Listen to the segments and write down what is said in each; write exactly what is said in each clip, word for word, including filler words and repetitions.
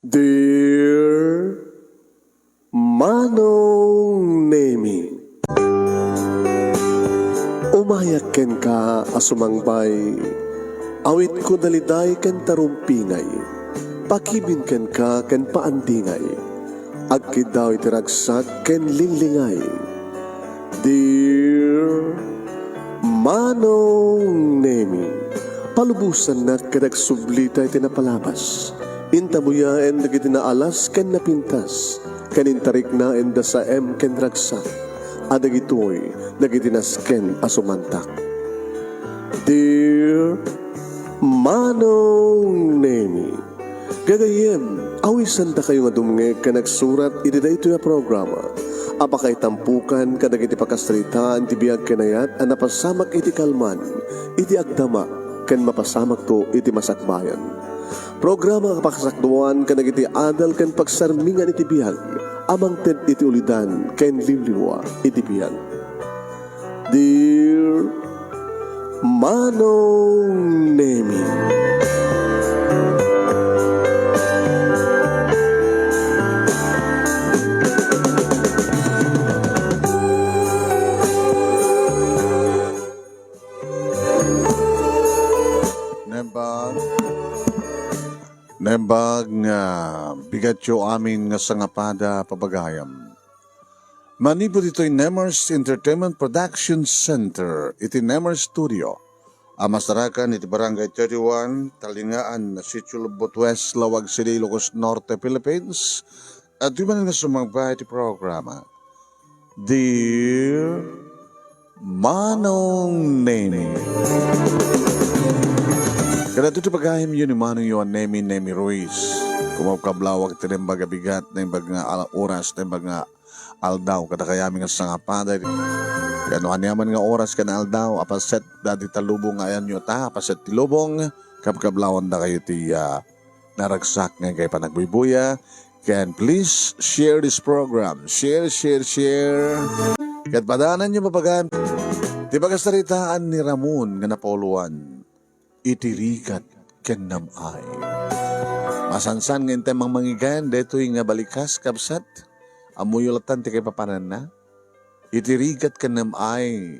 Dear Manong Nemi, umayak kenka a sumangbay, awitko daliday ken tarumpingay, pakibin kenka ken paandingay, agkiddaw iti ragsak ken linglingay. Dear Manong Nemi, palubosannak ket agsublita iti napalabas. Intabuyaen dagiti naalas ken napintas, ken intariknaen da saem ken ragsak, a dagitoy dagiti nasken a sumantak. Dear Manong Nemi, gagayyem, awisandakayo nga dumngeg ken agsurat iti daytoy a programa a pakaitampukan kadagiti pakasaritaan ti biag ken ayat a napasamak iti kalman, iti agdama, ken mapasamakto iti masakbayan. Programa a pakasakduan kadagiti adal ken pagsarmingan iti biag a mangted iti ulidan ken liwliwa iti biag. Dear Manong Nemi. Nembag. Nembag nga bigatyo amin nga sangapada, pabagayam. Manipud ditoy Nemers Entertainment Production Center iti Nemers Studio a masarakan iti Barangay thirty-one, Talingaan, Sitio Lubot West, Laoag City, Ilocos Norte, Philippines. Adtoy manen nga sumangbay iti programa, Dear Manong Nemi. Kadagitoy ti pagayamyo ni Manongyo a Nemi, Nemi Ruiz. Kumabkablawak ti naimbag a bigat, naimbag nga al-, oras, naimbag nga aldaw, kadakayamin nga sangapada. Ken no aniaman nga oras ken aldaw, a paset dagiti talubong nga ayanyo ta, a paset ti lubong, kabkablawandakayo ti, ah, naragsak nga inkay panagbuybuya. Ken please share this program. Share, share, share. Ket padananyo, pabagayam, ti pakasaritaan ni Ramon nga napauluan, Iti Rigat ken Nam-ay. Masansan nga intay mangmangigan daytoy nga balikas, kabsat. Ammoyo latta ti kaipapananna. Iti Rigat ken Nam-ay,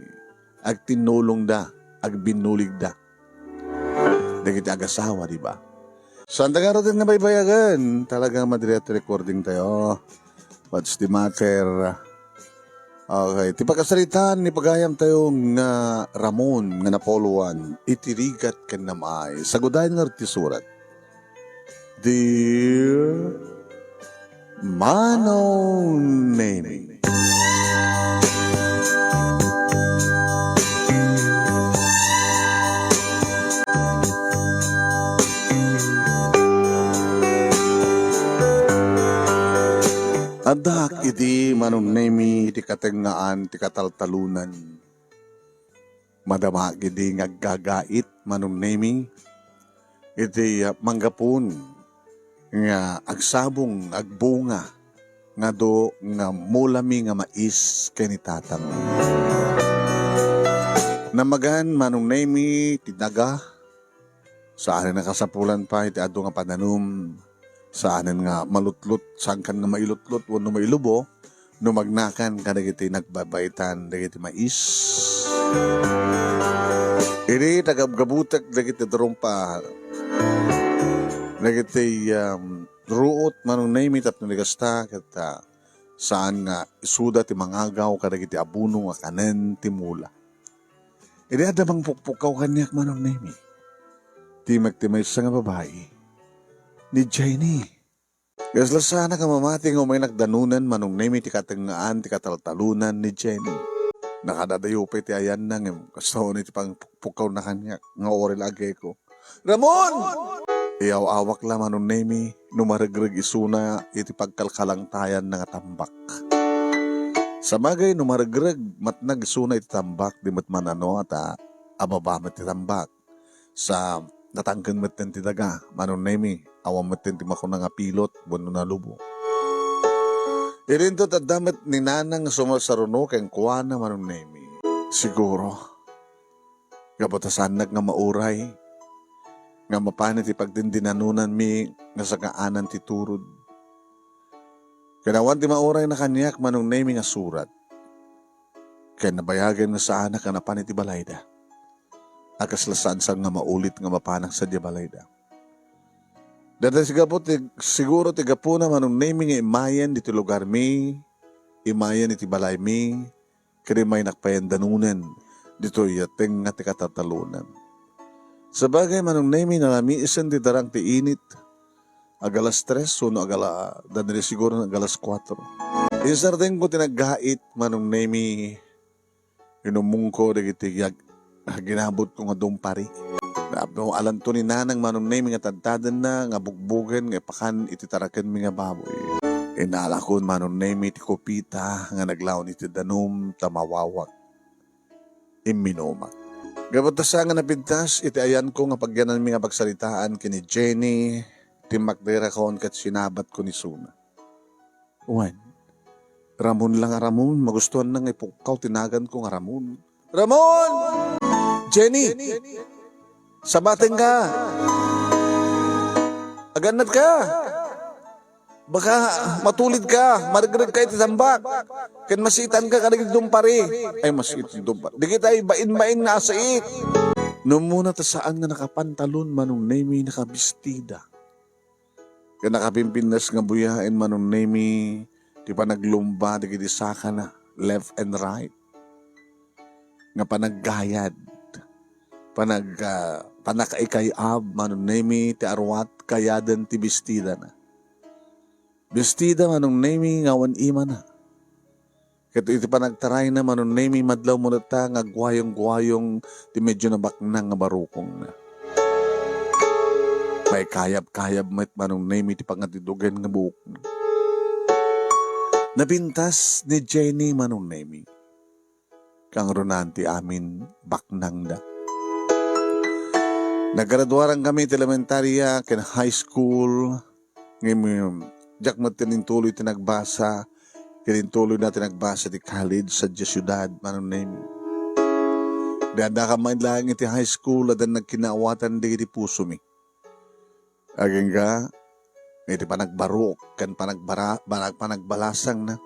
agtinnulongda, agbinnuligda dagiti agasawa, di ba? Saan ta ngaruden nga baybayagen? Talagang madria ti recording tayo. What's the matter? Okay, ti pakasaritaan ni pagayam tayo nga Ramon nga napauluan, Iti Rigat ken Nam-ay. Sagudayen ngarud ti surat. Dear Manong Nemi. Addaak idi, Manong Nemi, iti katengngaan ti kataltalonan. Madamaak idi nga aggagait, Manong Nemi, iti, ah, manggapun nga agsabong, agbunga, nga adu nga mulami nga mais ken ni tatang. Namagan, Manong Nemi, ti daga, saanen a kasapulan pay ti adu nga pananum, saanen nga malutlot, saankan nga mailutlot wenno mailubo, no magnakan kadagiti nagbaybaitan dagiti mais. Idi tagabgabutek dagiti darumpa, dagiti, um, ruot, Manong Nemi, tapno di kasta, ket, ah, saan nga isuda ti mangagaw kadagiti abono nga kanen ti mula. Idi adda mangpukpukaw kaniak, Manong Nemi, timek ti maysa nga babai, ni Jenny. Kasla saanak a mamati nga umaynak danunan, Manong Nemi, ti katengngaan ti kataltalonan ni Jenny. Nakadadayo pay ti ayanna, ngem kasta unay ti pangpukpukawna kaniak nga uray la ageko, "Ramon!" Iyaw-awak la, Manong Nemi, no maregreg isuna iti pagkalkalangtayanna nga tambak. Sabagay, no maregreg matnag isuna iti tambak, di met man-ano ta ababa met ti tambak. Sa natangken metten ti daga, Manong Nemi, awan metten ti makuna nga pilot wenno nalubo. Idinto adda met ni Nanang nga sumarsaruno kenkuana, Manong Nemi. Siguro, gapu ta saannak nga mauray nga mapan iti pagdindinanonanmi nga sakaanan ti turod. Ken awan ti maurayna kaniak, Manong Nemy, nga surat. Ken nabayagen nga saanak nga napan iti balayda. A kasla saan-saan nga maulit nga mapanak sadiay balayda. Dayta ti gapu ti, siguro ti gapuna, Manong Nemy, nga imayen ditoy lugarmi, imayen iti balaymi, ken imaynak payen danunen ditoy tengnga ti katatalonan. Sabagay, Manong Nemy, nalamiisen ti darang ti init. Ag alas tres wenno ag ala-, danri siguro ag alas kuatro. Insardengko ti naggait, Manong Nemy, inumongko dagiti ag-, ginabutko nga dumpari. Tapno alanto ni Nanang, Manong Nemy, nga tadtadenna nga bugbogen nga ipakan iti tarakenmi nga baboy. Inalakon, Manong Nemy, ti kupita nga naglaon iti danum ta mawawak. Imminumak. Gapu ta sa nga napintas iti ayanko nga pagyananmi nga pagsaritaan ken ni Jenny, timmakderakon ket sinabatko ni Suna. Wen, Ramon lang a Ramon, magustuanna nga ipukkaw ti naganko nga Ramon. Ramon! Jenny! Sabatenka! Agannatka! Baka matulidka, maregreg ka iti tambak, ken masiitanka kadagiti dumpari. Ay, masiit ti dumpari. Dagiti bain-bain nga asiit. Nummuna ta saan nga nakapantalon, Manong Nemy, nakabistida. Ken nakapimpintas nga buyaen, Manong Nemy, ti panaglumba dagiti sakana, left and right. Nga panaggayad, panag-, ah, panakaikay-ab, Manong Nemy, ti aruat kayaden ti bestidana. Bestida, Manong Nemy, nga awan imana. Ket iti panagtarayna, Manong Nemy, madlaw met ta nga agguayong-guayong ti medyo nabaknang nga barukongna. Maikayab-kayab met, Manong Nemy, ti pangatidugen nga buokna. Napintas ni Jenny, Manong Nemy. Kangrunan ti amin baknangda. Naggraduaran kami ti elementaria ken high school. Ngem, diak met ti intuloy ti nagbasa, ket intuloyna ti nagbasa ti college sadiay siudad, Manong Nemy. Di adda ka man laeng iti high school, adda nagkinaawatan dagiti pusomi. Agingga, iti panagbaruk ken panagbara-, panag-, panagbalasangna,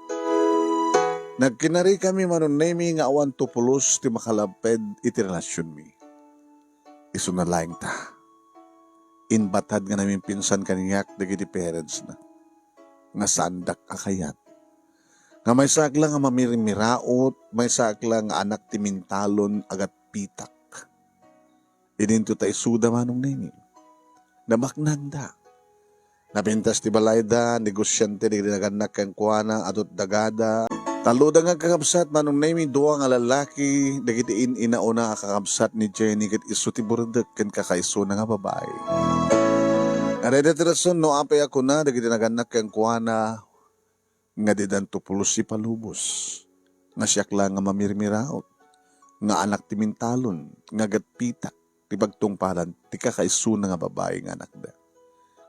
nagkinarikami, Manong Nemy, nga awan tupulos ti makalapped iti relasionmi. Isuna laeng ta, imbatad nga namimpinsan kaniak dagiti parentsna nga saandak a kayat. Nga maysaak la nga mamirmiraot, maysaak la nga anak ti mintalon a gatpitak. Idinto ta isuda, Manong Nemy. Nabaknangda. Napintas ti balayda, negosiante dagiti nagannak kenkuana, adu ti dagada. Tallo da nga kakabsat, Manong Nemy, dua nga lalaki, dagiti in-inauna a kakabsat ni Jenny ket isu ti burdek ken kakaisuna nga babai. Adda ti rason no apay a kuna dagiti nagannak kenkuana nga didanto pulos ipalubos, nga siak la nga mamirmiraot, nga anak ti mintalon, nga gatpitak ti pagtungpalan ti kakaisuna nga babai nga anakda,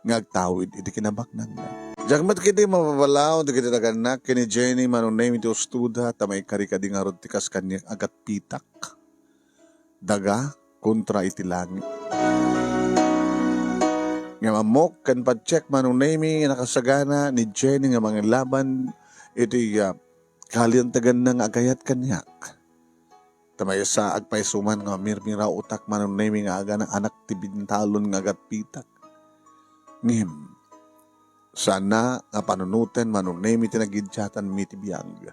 nga agtawid iti kinabaknangna. Diak met ketdi mapabalaw dagiti nagannak ken ni Jenny, Manong Nemy, ti ustoda, ta maikari kadi ngarud ti kas kaniak a gatpitak. Daga kontra iti langit. Ngem ammok ken patiek, Manong Nemy, nga nakasagana ni Jenny nga mangilaban iti, ah, kalianteganna nga agayat kaniak. Ta maysa, agpayso man nga mamirmiraotak, Manong Nemy, nga agana anak ti bintalon nga agatpitak. Ngem, saanna nga panunoten, Manong Nemy, ti nagidiatanmi ti biag.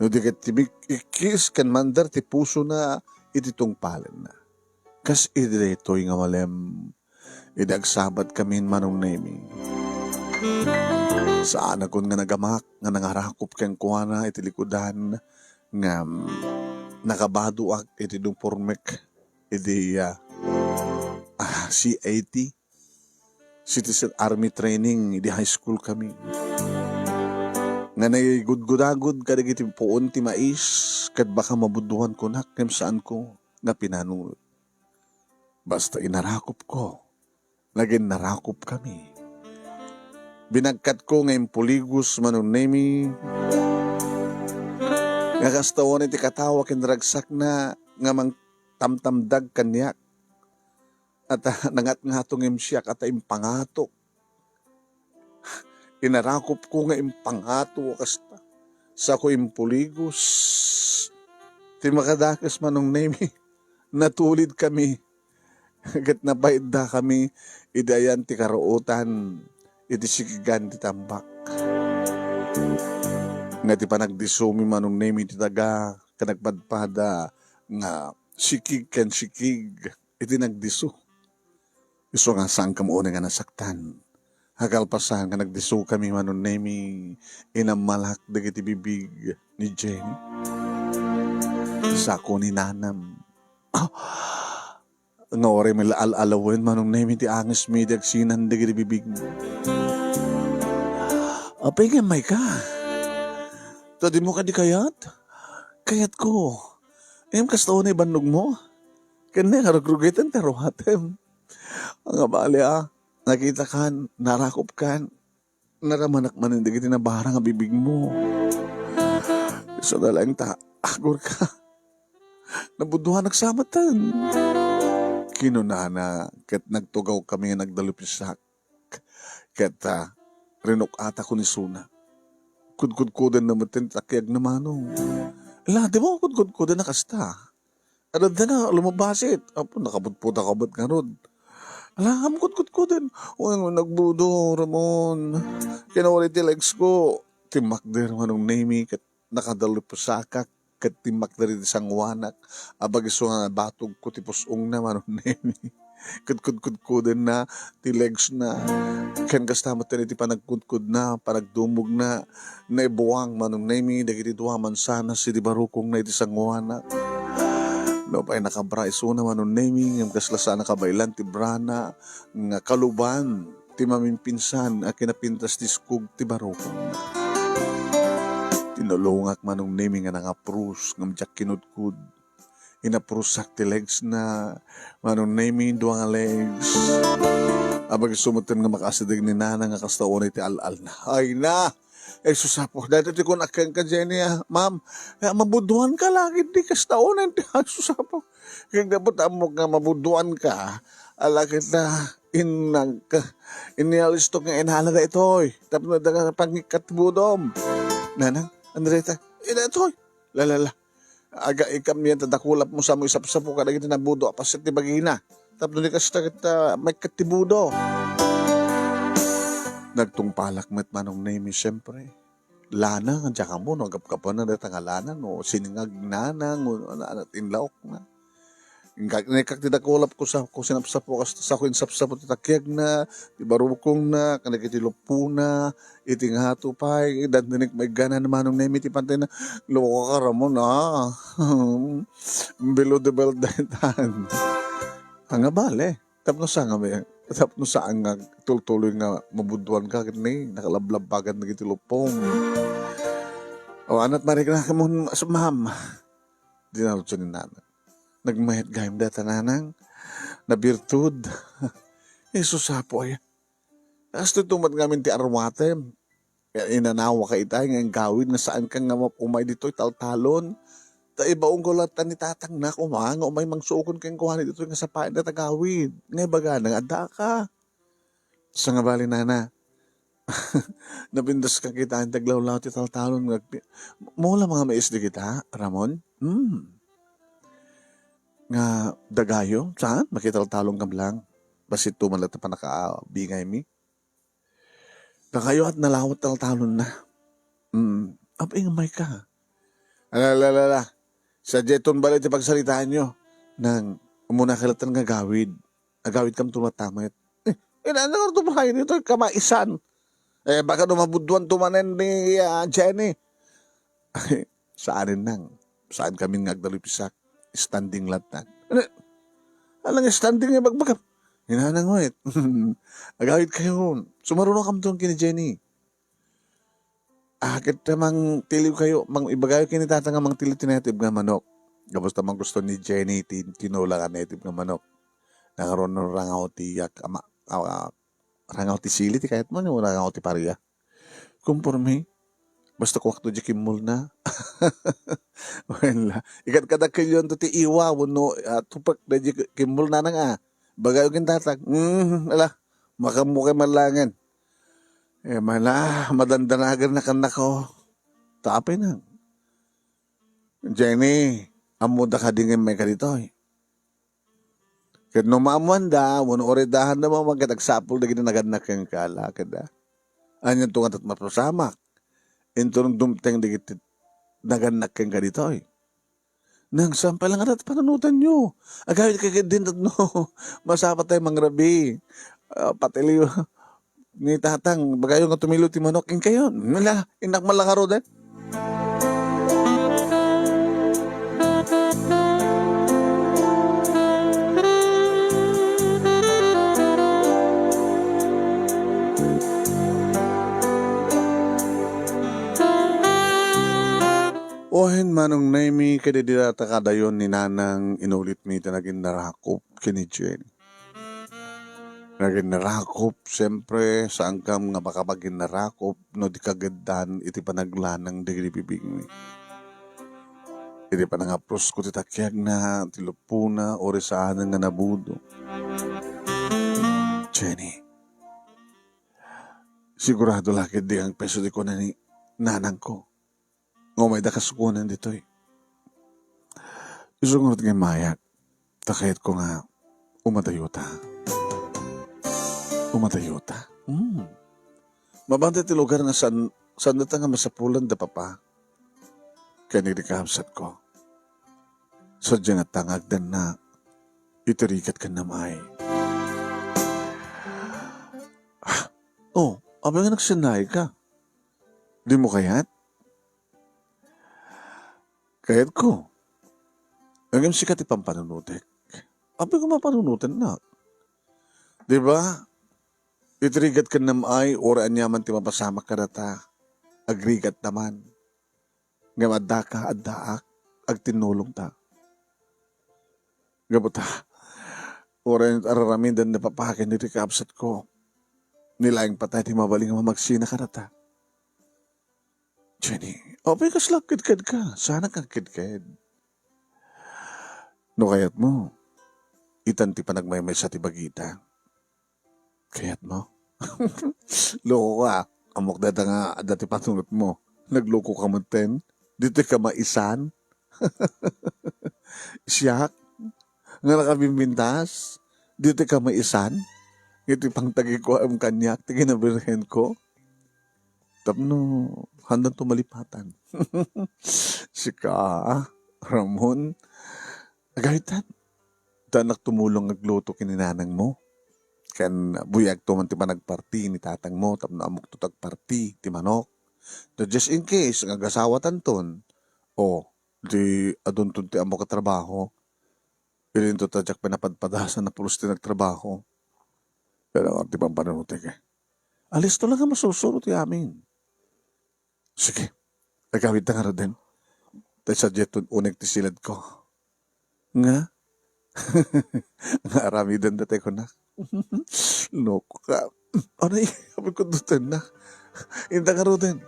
No di ket ti big-, ikkis ken mander ti pusona iti tungpalenna. Kas iti daytoy nga malem, idi agsabat kamin, Manong Nemy, saanakon nga nagamak nga nangarakop kenkuana iti likudan nga nakabadoak iti uniformek iti, ah, ah, C A T. Citizen Army Training idi high school kami. Nga naigudgudagud kadagiti puon ti mais ket baka mabudduan kunak ngem saanko nga pinanunot. Basta inarakopko, nagin narakop kami. Binagkatko nga impuligos, Manong Nemy, nga kasta wen iti katawa ken ragsakna nga mangtamtamdag kaniak. At, ah, nangatngato ngem siak, at impangato. Inarakopko nga impangato a kasta. Sako impuligos. Ti makadakes, Manong Nemi, natulidkami. Ket napaiddakami idi ayan ti karuotan iti sikigan ti tambak. Nga ti panagdisomi, Manong Nemi, ti daga ken nagpadpada nga sikig ken sikig iti nagdiso. Isu nga saankam unay nga nasaktan. Kalpasan nga nagdisokami, Manong Nemi, inammalak dagiti bibig ni Jenny. Sako ni nanam. Ah! Nga uray met la al-alawen, Manong Nemi, ti angesmi idi agsinan dagiti bibigmo. Apay nga immayka? Ta dimo kadi kayat? Kayatko. Ngem kasta unay bannogmo? Ken ni, nga rugrugiten ti aruatem. Nga bali, a, nakitakan, narakopkan, naramanak manen dagiti nabara nga bibigmo. Isu na laeng ta, agurka. Nabudduanak sa metten. Kinunana, ket nagtugawkami nga nagdalupisak. Ket, a, rinuk-atako ni Suna. Kudkudkudenna metten ti takiagna, Manong. Ala, dimo kudkudkudenna kasta? Adda na, lumabasit. Apo, nakaputputaka met ngarud. Ala, ngem kudkudkuden. Uy, nagbudo, Ramon. Kinawari ti legs ko. Timmakder, Manong Nemi, ket nakadalupsakak, ket timmakder iti sangoanak. Apay isu nga nabatogko ti pus-ongna, Manong Nemi. Ket kudkudkudenna ti legs na. Ken kasta met iti panagkudkodna, panagdumogna, naibuang, Manong Nemi, dagiti dua mansanas iti barukongna iti sangoanak. Nupay nakabra isuna, Manong Nemi, ngem kasla saan a kabaelan ti brana nga kaluban ti mamimpinsan a kinapintas ti iskog ti barukongna. Tinulongak, Manong Nemi, nga nangaprus ngem diak kinudkod. Inaprusak ti legs na, Manong Nemi, dua nga legs. Apay isu metten nga makaasideg ni Nana nga kasta unay ti al-alna. Ay na! Ay, sus apo, daytoy ti kunak kenka, Jenny, a, ma'am, a, mabudduanka la ketdi kasta unay ti, ay, sus apo. Ket gapu ta ammok nga mabudduanka, ala ket na, innang, inialistok nga inala daytoy. Tapno adda nga pangikkat ti budom. Nanang, ania dayta? Ida daytoy. La, la, la. Aga ikam yan, ta dakulapmo sa mo isapsapo kadagiti nabudo a paset ti bagina. Tapno di kasta ket, a, maikkat ti budo. Nagtungpalak met, Manong Nemi, siempre. Lana nga diak ammo no gapgapuanna dayta nga lana no siningag ni Nana, no, ano, ano, tinlaokna. Inka-, inekkak ti dakulapko, sako sinapsapo, kasta sako insapsapo ti takiagna, ti barukongna, kadagiti luppona, iti ngato pay, dandanik maigganan ni Manong Nemi ti pantayna. Lokaka, Ramon, a. Below the belt daytan. Ania bale? Tapno saan nga may, tapno saan nga tultuloy nga mabudduanka ketdi, nakalablabbagan dagiti luppom. O, anat marikna kamon, ma'am. Dinarutso ni Nana. Nagmayat gayam dayta, Nanang. Nabirtud. Ay, sus apo, aya. Kastoy met ngamin ti aruatem. Inanawaka itay nga gawid nga saanka nga map-, umay ditoy taltalon. Ta ibaonko latta ni tatangna koma nga umay mangsukon kenkuana ditoy nga sapaen dayta gawid. Nga ibagana nga addaka. Sangabali, Nana. Napintas ka kita, ti aglawlaw ti taltalon nga agpi-, mula mga mais di kita, Ramon? Hmm. Nga dagayo? Saan? Makitaltalon ka lang. Bassit to man latta pannakabingaymi. Kakayo at nalawat taltalon na. Hmm. Apay nga mayka. Ala, ala, ala, ala. Sadya iton bale ti pagsaritaanyo. Nang, umuna ka latta nga agawid. Agawid kam tumatamit. Eh, inana nga to, Brian, ito kamaisan. Eh, baka no mabudduan to manen ni, ah, Jenny. Saanen nang, saan kami nga agdalupisak. Standing latta. Ano? Alang standing nga bagbagam. Inana nga, eh. Agawid kayo. Sumaruno kam to ken ni Jenny. Ah, ket ta mangtiliw kayo, mang-, ibagayo ken ni tata nga mangtiliw ti native nga manok. Gapu ta man gusto ni Jenny ti tinola nga native nga manok. Nangaron rangaw ti yak-, ama-, ah, rangaw ti sili ti kayatmo, no rangaw ti paria. Konforme. Basta kuakto di kimmulna. Well, ikadkadak kayo to ti iwa, wenno, ah, tupek da di kimmulna na nga. Bagayo ken tata. Mm, ala, makammo kay malangen. Eh, mala, madandanagannak, annako. Ta apay na. Jenny, ammoda kadi nga immayka ditoy? Ket no maammoanda, wenno uray dahanda mamag ket agsapul dagiti nagannak kenka, ala, ket, ah, anianto nga tat mapasamak? Inton dumteng dagiti nagannak kenka ditoy. Nang saan pay la nga tat panunotanyo? Agawidka ketdin tapno masapatay mangrabi. Ah, patiliw. Ni Tatang, ibagayo nga tumiliw ti manok, inkayon. Nala, innak man la ngaruden. Wen, Manong Nemy, ket idi dayta kadayon ni Nanang, inulitmi ti naginnarakop ken ni Jenny. Naginnarakop, siempre, saankam nga makapaginnarakop no di kageddan iti panaglanang dagiti bibingmi. Iti panangapusko ti takiagna, ti lupona, uray saanen nga nabudo. Jenny, sigurado la ketdi nga agpayso ti kuna ni nanangko nga umayda kasukuanan ditoy. Isu ngarud nga immayak, ta kayatko nga umadayota. Umadayota. Hmm. Mabanda ti lugar nga saan, saan dayta nga masapulan da papa ken ni kabsatko. Sadiay nga tangagdanna iti rigat ken namay. Ah, oh, apay nga nagsennaayka? Dimo kayat? Kayatko. Ngem sika ti pampanunotek. Apay nga mapanunotennak? Di ba? Iti rigat ken namay, uray ania man ti mapasamak kadata, agrigatta man. Ngem addaka, addaak, agtinnulongta. Gapu ta, uray ar-aramiden ni papa ken ni kabsatko, ni laeng patay ti mabalin nga mamagsina kadata. Jenny, apay kasla agkedkedka? Saanak nga agkedked. No kayatmo, itan ti panagmaymaysa ti bagita. Kayatmo? Loko ka. Ammok dayta nga adda ti panunotmo. Naglokoka metten. Ditoy ka maisan. Siak nga nakabimbintas. Ditoy ka maisan. Iti pangtagikuam kaniak ti kinabirhenko. Tapno, handanto malipatan. Sika, Ramon, agaytan. Dinak tumulong nga agluto ken ni nanangmo. Ken buyaagto man ti panagparti ni tatangmo tapno ammokto ti agparti ti manok. Ta just in case nga agasawatanton, o, di adunton ti ammok a trabaho, ilinto ta diak pinapadpadasan a pulos ti nagtrabaho. Pero ti pampanunotek, eh. Alisto lang nga masursuro ti amin. Sige, agawidta ngaruden. Ta sadiay uneg ti siledko. Nga? Nga aramidenda ti kunak. Loko ka. Anay, apay ko dutenna. Inta ngaruden.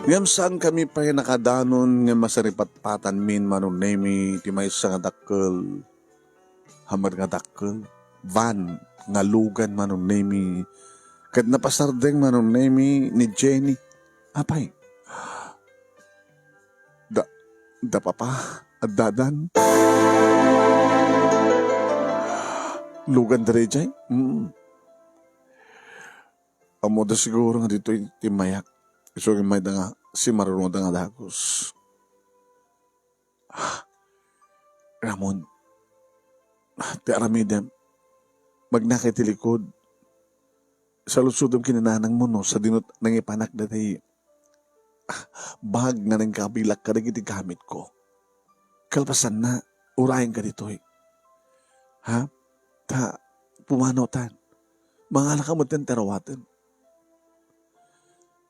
Ngem saankami pay nakadanon nga masaripatpatanmin, Manong Nemy, ti maysa nga dakkel a met nga dakkel, van nga lugan, Manong Nemy, ket napasardeng, Manong Nemy, ni Jenny. Apay? Da, da papa, addadan. Lugan daydiay? Mm. Ammoda siguro nga ditoy ti immayak. Isu nga immayda nga simarunoda nga dagus. Ah, Ramon, ah, ti aramidem, magnaka iti likod. Saludsodem ken ni nanangmo no sadino nangipanak daydiay, ah, bag nga nangkabilak kadagiti gamitko. Kalpasanna, urayenka ditoy. Ha? Ta, pumanawtan. Mangalaka metten ti arawaten.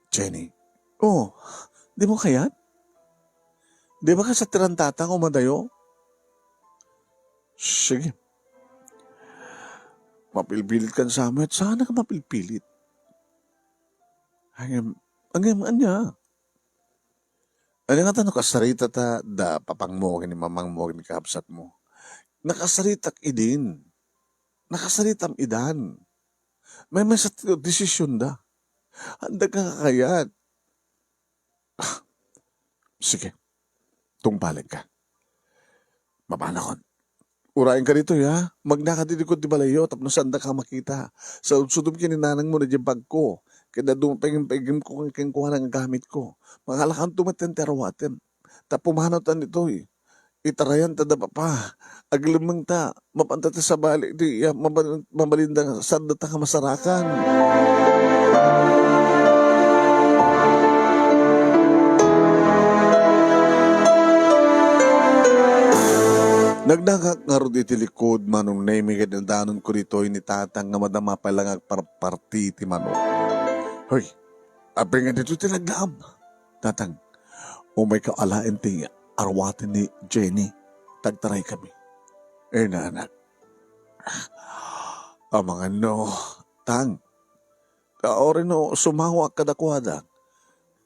Jenny. Oh, dimo kayat? Di ba kasla ti rantata nga umadayo? Sige. Mapilpilitkan sa met. Saan ka mapilpilit? Ngem, ngem, ania? Ania ngata no kasarita ta da papangmo ken ni mamangmo ken ni kakabsatmo? Nakasaritak idin. Nakasaritam idan. Maymaysa ti desisyonda. Haandak nga kakayat. Ah, sige. Tungpalenka. Mapanakon. Urayenka ditoy, ha? Magnaka ti likod ti balayyo tapno saandaka a makita. Saludsodem ken ni nanangmo daydiay bagko. Ket adda dumapaigim-paigimko kenkuana nga gamitko. Mangalakanto met ti aruatem. Ta pumanawtan ditoy. Itarayan ta da papa. Aglemmeng ta. Mapanta ti sabali ti, ya, mabal-, mabalinda nga saanda ta nga masarakan. Nagnakak ngarud iti likod, Manong Nemi, ket nadanonko ditoy ni Tatang nga madama pay la nga agparparti ti manok. Hoy, apay nga ditoy ti naglaam? Tatang, umayka alaen ti aruaten ni Jenny. Tagtaraykami. Eh, nanak. Amangan no, Tang. Ta, uray no, sumawak kadakuada.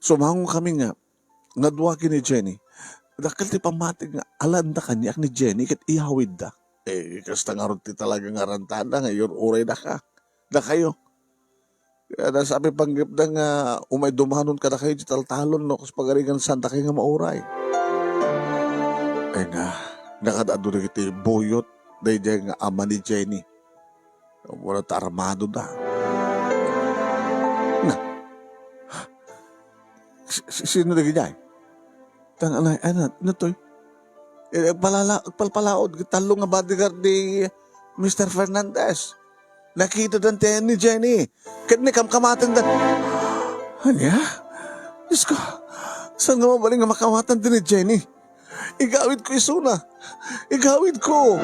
Sumangokami nga, nga dua ken ni Jenny. Dakkel ti pammatik nga alaenda kaniak ni Jenny ket iyawidda. Eh, kasta ngarud ti talaga nga arantada nga iyur-uray daka. Dakayo. Kaya nasapi panggepda nga umay dumanon kadakayo ti taltalon no kas pagarigan saandakayo nga mauray. Ay nga, nakad-adu dagiti buyot daydiay nga ama ni Jenny. Wala ta armado da. Na. Si-, si-, sino dagiti ay? Tang anay, ay na, natoy. Eh, agpalala-, agpalpalaod, ket tallo nga bodyguard ni Mister Fernandez. Nakita dan ti ni Jenny. Ket ni kamkamaten dan. Ania? Diyos ko, saan nga mabalin nga makamatan ti ni Jenny? Igawid ko isuna. Igawid ko.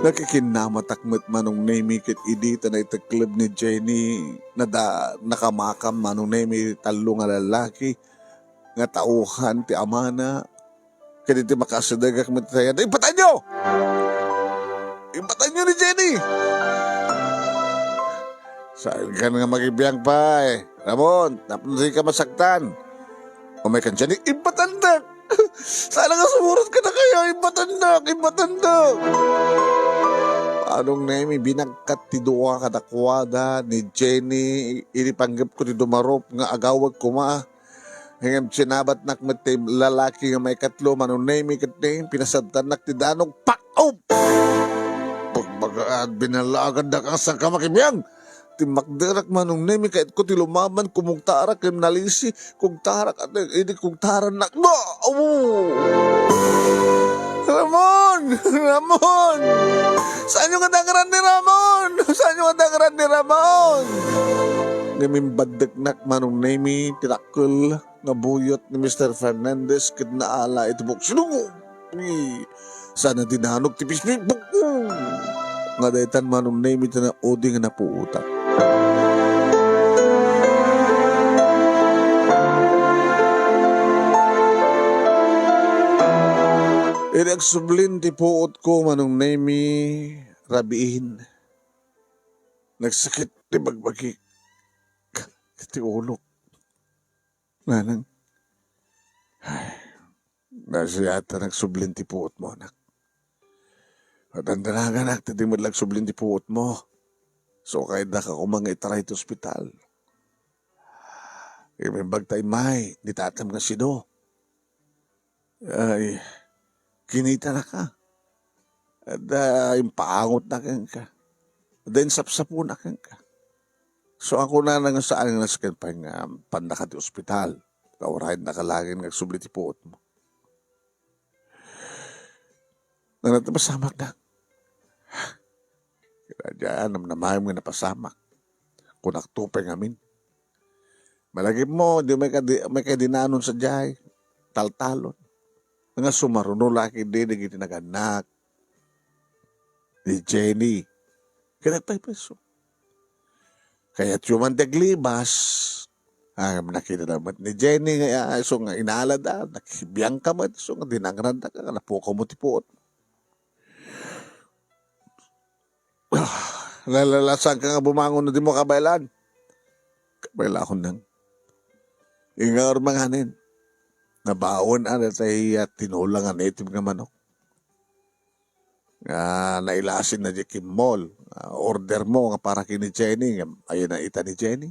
Nakikinnamatak met Manong Nemi ket idi ta naitekleb ni Jenny, nada-, nakamakam Manong Nemi tallo nga lalaki nga tauhan ti amana. Ket iti makasidegak met iti sayada, "Ipatanyo! Ipatanyo ni Jenny!" Saankan nga makibiang pay, Ramon, tapno dika masaktan. Umaykan Jenny, ipatandak! Sana nga sumurot kadakayo, ipatandak, ipatandak! Manong Nemi, binagkat ti dua kadakuada ni Jenny, idi panggepko ti dumarup nga agawek koma. Ngem sinabatnak met ti lalaki nga maikatlo, Manong Nemi, ket ni pinasabtannak ti danong. Pak! Oh! Pagbagaan, binalagan da ka, saan ka makibiang? Timmakderak Manong Nemi, kayatko ti lumaban, kumugtarak, ken nalisi, kugtarak, at idi kugtarannak, ba! Oh! Ramon! Ramon! Saanyo nga dangran ni Ramon? Saanyo nga dangran ni Ramon? Ngem imbaddeknak Manong Nemi, ti dakkel nga buyot ni Mister Fernandez ket naala iti buok. Sinugo! Saan a dinanog ti pispisbuk. Nga daytan Manong Nemi ti naudi nga napuotak. Idi agsublin ti puotko, Manong Nemi, rabiin. Nagsakit ti bagbagik. Ti ulok. Nanang. Ay, nasiata nagsublin ti puotmo, anak. Dandanaganak, ti di met la agsublin ti puotmo. So, kayda ka koma nga itaray ti ospital. Imimbag ta immay, ni tatam nga sido. Ay, kinitanaka. Da impaangotna kenka. Da insapsapona kenka. So, ako na nga saan nga nasken pay nga pannaka ti ospital. Kaurayen na ka laeng nga agsubli ti puotmo. Nana ti pasamak na. Kaya diyan, namnamaem nga napasamak. Kunak to pay ngamin. Malagip mo, di may kadi-, may kadinanon sa jay. Taltalon. Nga sumaruno laki di, dagiti nagannak. Ni Jenny. Kaya nagpaypayso. Kaya tiyo man ti aglibas. Ah, nakita da met ni Jenny nga, ah, so nga inala da, nakibiang ka met, so nga dinangran da ka, napukaw mo ti puot. Ah, nalalasan ka nga bumangon no di mo kabaylan. Kabaylaon nang. Ingaw manganen. Nabaon a datay a tinola nga native nga manok. Nga nailasin na di kin mall. Ah, order mo nga para ken ni Jenny. Nga, ayun na ita ni Jenny.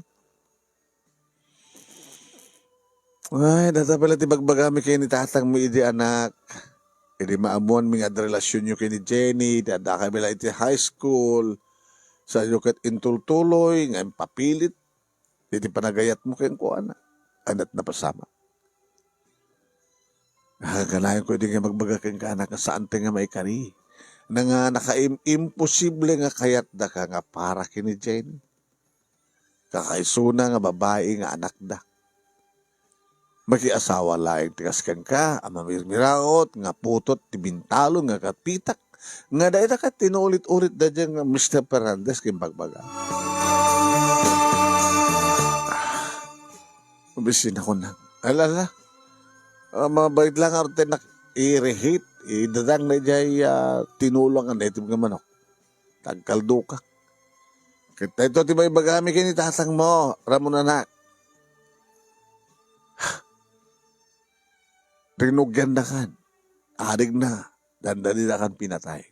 Ay, data pala ti bagbagami ken ni tatang mo idi, anak. Idi maammuan mi nga adda relasionyo ken ni Jenny, ti adda kami la iti high school. Sayo ket intultuloy nga impapilit iti panagayat mo kenkuana. Aniat napasamak. Ah, kanayon ko idi nga magbaga kenka, anak, nga saan ti nga maikari. Na nga nakaim-, imposible nga kayatdaka nga para ken ni Jenny. Kakaisuna nga babai nga anakda. Makiasawa laeng ti kas kenka a mamirmiraot nga putot ti bintalon nga kapitak, nga dayta ket tinulit-ulit da diay nga Mister Fernandez ken bagbaga. Bisin ako na. Ala, ala. Ah, mabait lang aro ti nak-, irihit, idadang na diay, ah, tinulang nga native nga manok. Tagkalduka. Ket daytoy ti maibagami ken ni tatang mo, Ramon anak. Rinugiandakan. Arig na, dandanidakan pinatay.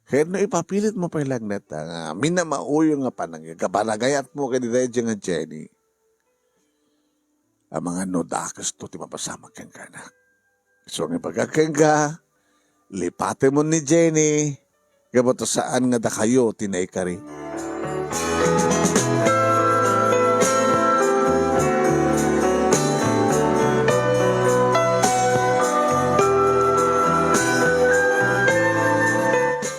Ket no ipapilit mo pay lang neta nga minamauyo nga panag-, panagayat mo ken daydiay nga Jenny, amangan no dakesto ti mapasamak kenka, anak. Isu nga ibagak kenka, lipatem ni Jenny, gapu ta saan nga dakayo ti naikari.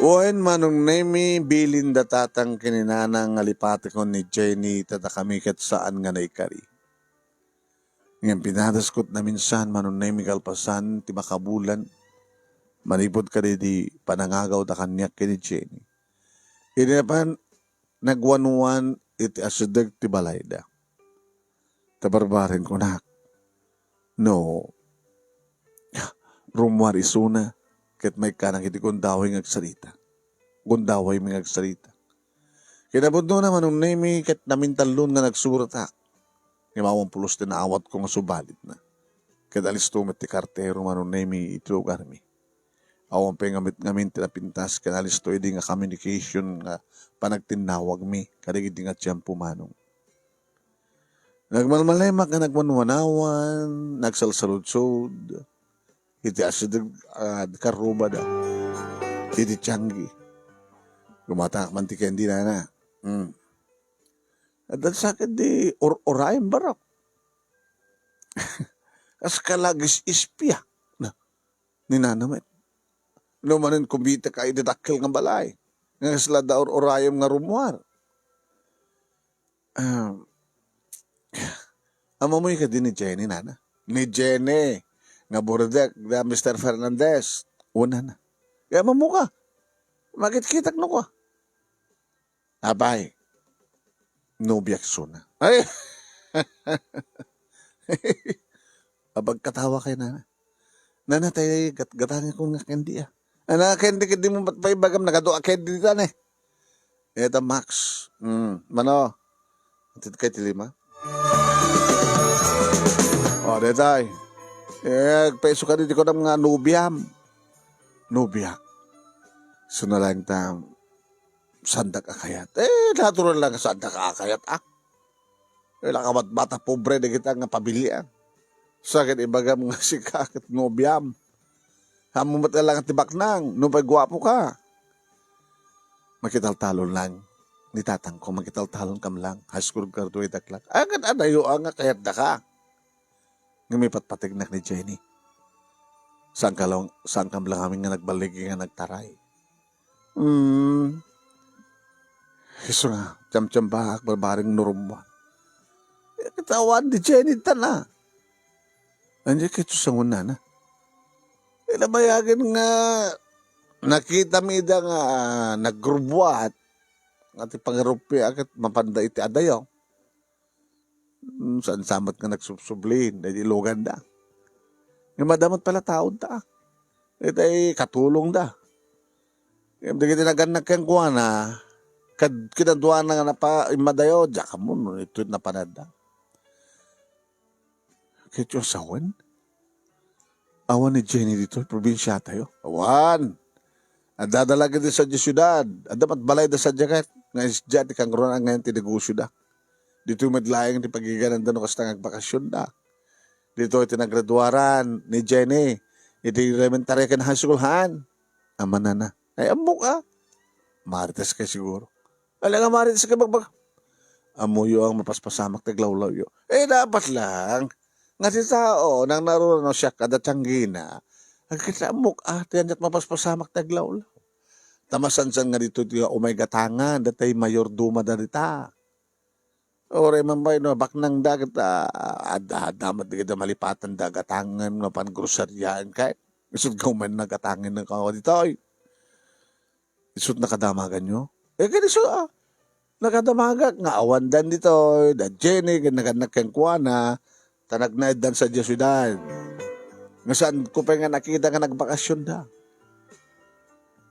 Wen, Manong Nemi, bilin da tatang ken ni nana nga lipatekon ni Jenny, ta dakami ket saan nga naikari. Ngem pinadaskot naminsan, Manong Nemi, kalpasan ti makabulan, manipud kadaydi panangagawda kaniak ken ni Jenny. Idi napan, nagwanwan iti asideg ti balayda. Ta barbareng kunak, no, rummuar isuna, ket maikkanak iti gundaway nga agsarita. Gundawaymi nga agsarita. Kinapudnona, Manong Nemi, ket namintallon nga nagsuratak. Ngem awan pulos ti naawatko nga subalitna. Ket alisto met ti kartero, Manong Nemi, iti lugarmi. Awan pay ngamin-ngamin ti napintas ken alisto idi nga communication nga panagtinnawagmi kadagidi nga tiempo, Manong. Nagmalmalemak nga nagwanwanawan, nagsalsaludsod iti asideg a karrubada iti tianggi. Gumatangak man ti candy, nana. Hmm. Adda sa ket di or-, orayen barok. Kas kalagis ispia. Na, ni nana met. No manen kumbitek a idi dakkel nga balay. Nga kasla da or-, orayem nga rummuar. Ah, ammoyo kadi ni Jenny, nana? Ni Jenny, nga buredek da Mister Fernandez. O, nana. Kaya ammoka. Makitkitak no kwa. Apay, nobiak isuna. Ay! Apagkatawa kay nana. Nana, tay gat-, gatangekon nga candy, ah. Ana, candy, candy mo, ba't pa ibagam? Nagadu a candy dita, ne. Eta, Max. Hmm, mano? Atid kay ti lima. O, detay. Eh, agpaiso ka di, di ko nam nga nobiam. Nobiak. Suna lang ta, sandak a kayat. Eh, natural lang sandak a kayat, ah. Wala ka bat-, bata pobre, dagita nga pabilian. Sa ket ibagam nga sika ket nobiam. Ammo met lang ti baknang, no pay guapo ka. Makitaltalon lang. Ni tatangko, makitaltalon kam lang. High school graduate ak lang. Ay, ket adayo, ah, nga kayat da ka. Nga mipatpategnak ni Jenny. Saan ka lang, saan kam lang amin nga nagbaligi nga nagtaray. Hmm. Isu nga, tiyamtiyambaak, barbareng no rummuar. Eh, katawan di Jenny tana. Anya kay ito sangon nana. Eh, nabayagen nga, nakita mi ida nga, ah, nagrubbuat. Nga ti pangaruppiak ket mapanda iti adayo. Hmm, saan sa met nga nagsubsublin, daydi iluganda. Nga madamot pala taon ta. Itay katulong da. Ngem dagiti nagannak kenkuana, kad-, kinaduana nga napa-, immadayo, diak ammo no ito napanadda. Ket 'yo a sawen? Awan ni Jenny ditoy probinsiatayo? Awan. Adda da laeng iti sadiay siudad. Adda met balayda sadiay ket nga isdiay ti kangrunan ngay-an ti negosioda. Ditoy met laeng ti pagigananda no kasta nga agbakasionda. Ditoy ti nagraduaran ni Jenny iti elementary ken high school, han? Amanana. Ay, ammok a. Marites kay siguro. Ala nga Marites kay bagbag-, ammoyo a mapaspasamak ti aglawlawyo. Eh, dapat lang. Nga ti tao, nang narurano siya kada tianggina. Agkita ammok a, ti aniat mapaspasamak ti aglawlaw. Ta masansan nga ditoy ti umay gatangan, datay mayordoma da dita. Uray man pay no, baknang da ket, ah, adda, adda met dagiti malipatan da gatangen nga pangrosariaan kay. Isut' nga umayna gatangen nga ditoy. Isut' nakadamaganyo? Eh, ken isu, ah, nakadamagak nga awan dan ditoy, da Jenny, ken nagannak kenkuana, ta nagnaeddan sadiay siudad. Nga saanko pay nga nakita nga nagbakasionda.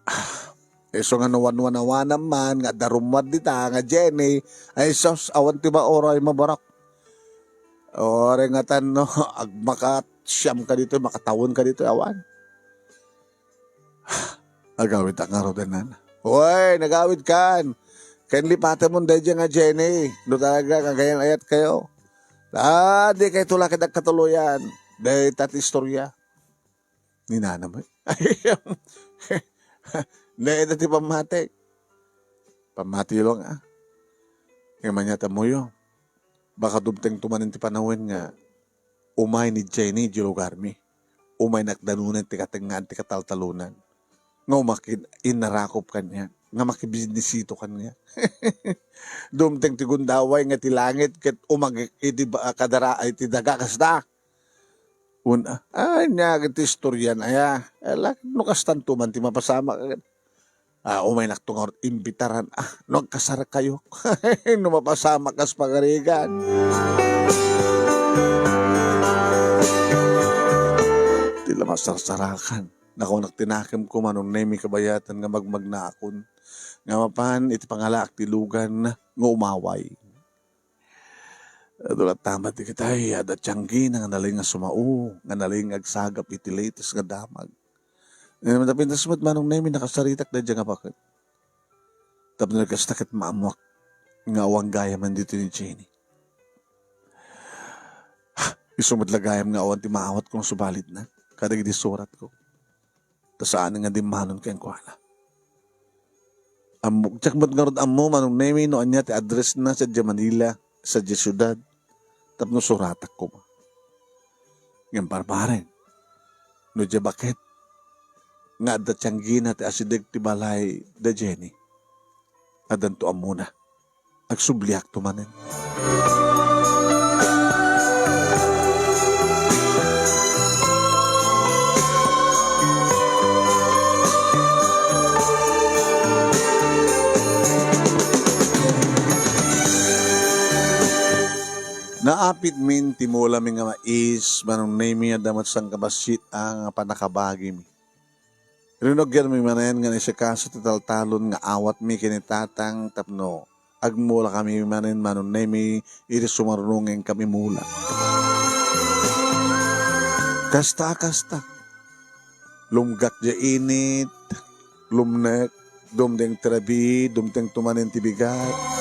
Ah, isu nga no wanwanawanam man nga adda rummuar dita nga Jenny, ay sus, awan ti mauray mabarok. Uray ngatan no, agmakat siam ka ditoy, makatawen ka ditoy, awan. Agawid a ngarud, nana. Uy, nagawid kan. Ken lipatemon daydiay nga Jenny, no talaga nga agay-ayat kayo. Ah, di kayo tula ket agkatuloyan. Dayta ti istorya. Ni nanam, eh. Dayta ti pammati. Pammati lang, ah. Nga manyat ammoyo. Baka dumteng tumanen ti panawen nga umay ni Jenny idiay lugarmi. Umaynak danunen ti katengngaan ti kataltalonan. Nga umakin, innarakop kaniak. Nga makibisnisito kaniak. Dumteng ti gundaway nga ti langit ket umagik iti ba-, kadara-, iti daga kasta. Wen, ah, ania ket ti istorian aya? Eh, la-, no kastanto man ti mapasamak, ah, umaynakto ngarud imbitaran. Ah, no agkasarkayo. No mapasamak kas pagarigan. Ti la masarsarakan. Nakunak ti nakemko, Manong Nemi, kabayatan nga magmagnaakon. Nga mapan iti pangalaak ti lugan nga umaway. Adu latta met dagitay, adda tianggina nga nalin nga sumao, nga nalin nga agsagap iti latest nga damag. Ngem napintas met, Manong Nemi, nakasaritak daydiay nga baket. Tapno kasta ket maammoak nga awan gayam ditoy ni Jenny. Isu met la gayam nga awan ti maawatko nga subalitna kadagiti suratko. Ta saan nga dimmanon kenkuana. Ammok, diak met ngarud ammo, Manong Nemi, no ania ti address na sadiay Manila, sadiay siudad, tapno suratak koma. Ngem parparen, no diay baket nga adda tianggina ti asideg ti balay da Jenny, addanto ammona. Agsubliakto manen. Naapitmin ti mulami nga mais, Manong Nemi, adda met sangkabassit a nga pannakabagimi. Rinugianmi manen nga naisikaso ti taltalon nga awatmi ken ni Tatang tapno agmulakami manen, Manong Nemi, iti sumarunongen kami mula. Kasta a kasta. Lumgak diay init, lumnek, dumteng ti rabii, dumteng tumanen ti bigat.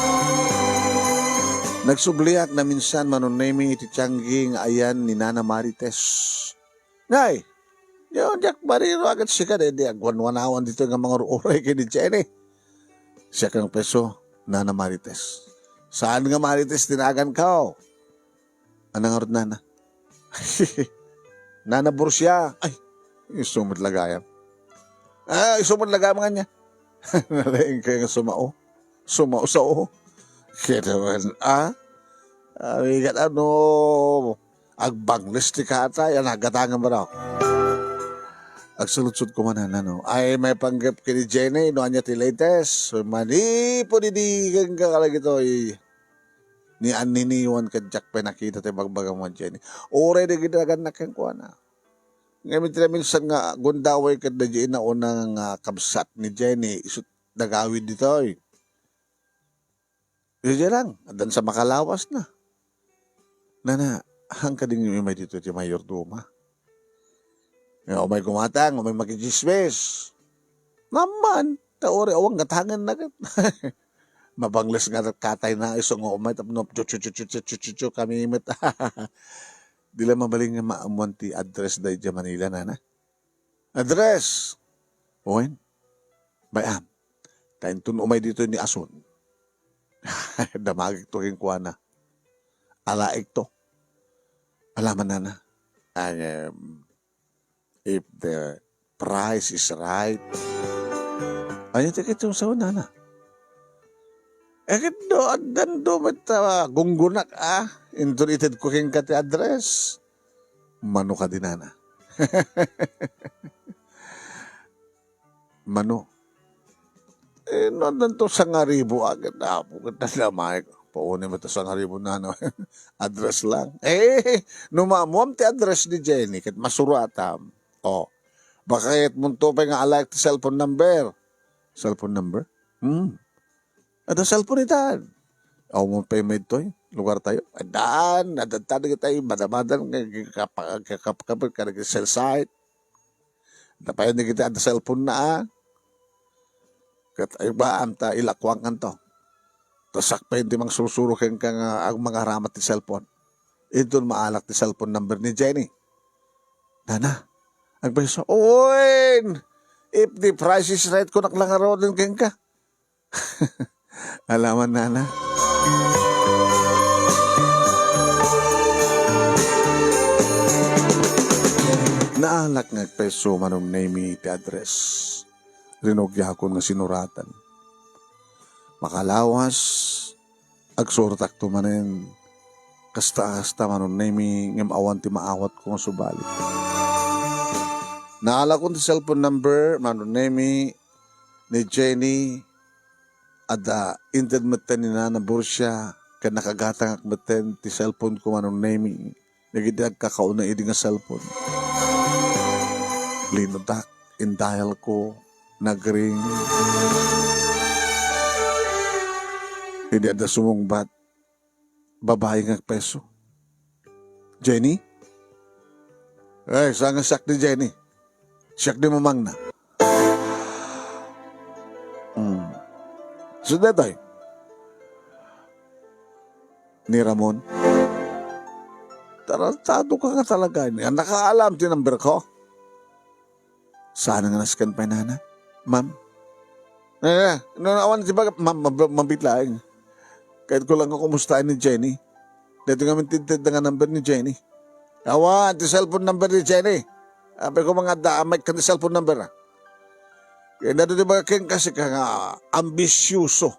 Nagsubliak naminsan, Manong Nemi, iti tianggi nga ayan ni Nana Marites. Nay, diak, diak mariro agad sika, daydi agwanwanawan ditoy nga mangur-uray ken ni Jenny. Siak nga peso, Nana Marites. Saan nga Marites ti naganko? Ania ngarud, Nana? Nana Borsia. Ay, isu met la gayam. Ah, isu met la gayam nga ania? Nalaing kayo nga sumao. Sumao-sao. Kaya naman, ah? Abigat ano, agbangles ti kata, yan, nagatangan ba daw? Agsaludsod ko man, ano? Ay, may panggap kini Jenny, no, anya ti latest? Manipod idi, kang kakalagitoy. Ni anniniwan ket diak pay nakita ti bagbaga mo, Jenny. Uray di ginagannak kenkuana. Ngamin ti minsan nga gundaway ket da Jenny, una nga kabsat ni Jenny, isut dagawid ditoy. Diay lang, addan sa makalawas na. Nana, Haan kadi nga umay ditoy ti mayordoma. Nga umay gumatang, umay makitsismis. Naman, ta uray awan gatangenna ket. Mabangles nga katayna isu nga umay tapno chu, chu, chu, chu, chu, chu, chu, chu, kami met. Di la mabalin nga maammuan ti address da idiay Manila, nana. Address! Wen, bay-am, ta inton umay ditoy ni Asun. Damagekto kenkuana. Alaekto. Alaman, nana. Ay, em, if the price is right. Ania ti ket yung saw, nana? Eh, ket do, addan do met, ah, gunggunak, ah. Inton itedko kenka ti address. Mano kadi, nana? Mano? Eh, no, addanto sangaribu, ah, ket apo, ket nadamag. Pauni met ta sangaribu, nana. Address lang. Eh, no maammuam ti address ni Jenny, ket masuratam. Oh. Baka ket munto pay nga alaek ti cellphone number. Cellphone number? Hmm. Adda cellphone itan. Awan pay maytoy lugar tayo. Addan, addan ta dagiti madamadan nga kap-, kap-, kap-, kap-, kadagiti cell site. Adda pay dagiti adda cellphone na, ah. Ket ay ba, anta, ilakuankanto. Ta siak pay ti mangsursuro kenka nga agmangaramat ti cellphone. Inton maalak ti cellphone number ni Jenny. Nana, agpayso. Uy! If the price is right, kunak lang aroden kenka. Alaman, nana. Naalak nga agpayso Manong Nemi ti address. Rinugiakon nga sinuratan. Makalawas, agsurotakto manen. Kasta, kasta Manong Nemi, ngem awan ti maawatko nga subali. Naalakon ti cellphone number, Manong Nemi, ni Jenny, adda inted metten ni Nana Borsia, ken nakagatangak metten ti cellphone ko, Manong Nemi, dagiti agkakauna idi nga cellphone. Linutak, indial ko, nagring. Idi adda sumungbat, babai nga agpayso. Jenny? Ay, saan nga siak ni Jenny? Siak ni mamangna. Hmm. So, detoy. Ni Ramon? Tarantado ka nga talaga. Nakaalam ti number ko? Saan nga nasken pay, nana? Ma'am? Eh, no, no, awan ti baga, ma'am, mab-, mabit laeng. Kayatko lang nga kumustaen ni Jenny. Daytoy ngamin ti inted nga number ni Jenny. Awan ti cellphone number ni Jenny. Apay ko nga adda, amay kan ti cellphone number, ah. Kaya daytoy ti baga kenka, sika nga ambisyoso.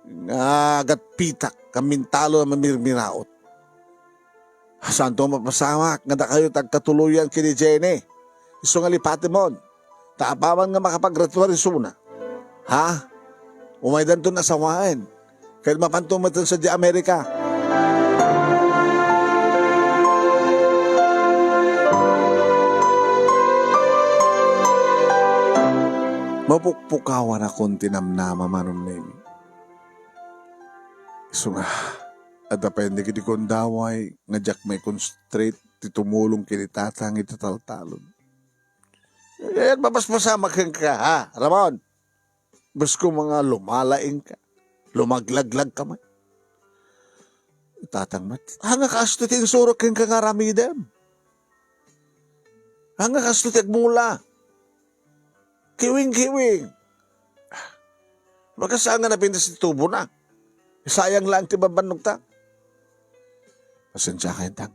Nga agatpitak, kamintalo a mamirmiraot. Saanto mapasamak nga dakayo ti agkatuloyan ken ni Jenny. Isu nga lipatemon. Ta apaman nga makapagratuarisona. Ha? Umaydanton a sawaen. Ket mapanto met sadiay Amerika. Mapukpukawanakon ti namnama, Manong Nemi. Isu nga, adda pay dagiti gundaway nga diak maikonstrate ti tumulong ken ni Tatang iti taltalon. Kayat mapaspasamak kenka, ha, Ramon? Basko nga lumalaingka, lumaglaglag ka man. Tatang met, haan nga kasto ti insurok kenka nga aramidem. Haan nga kasto ti agmula. Kiwing-kiwing. Makasaan nga napintas ti tubo na. Sayang lang ti babannogta. Pasensya ka, Intang.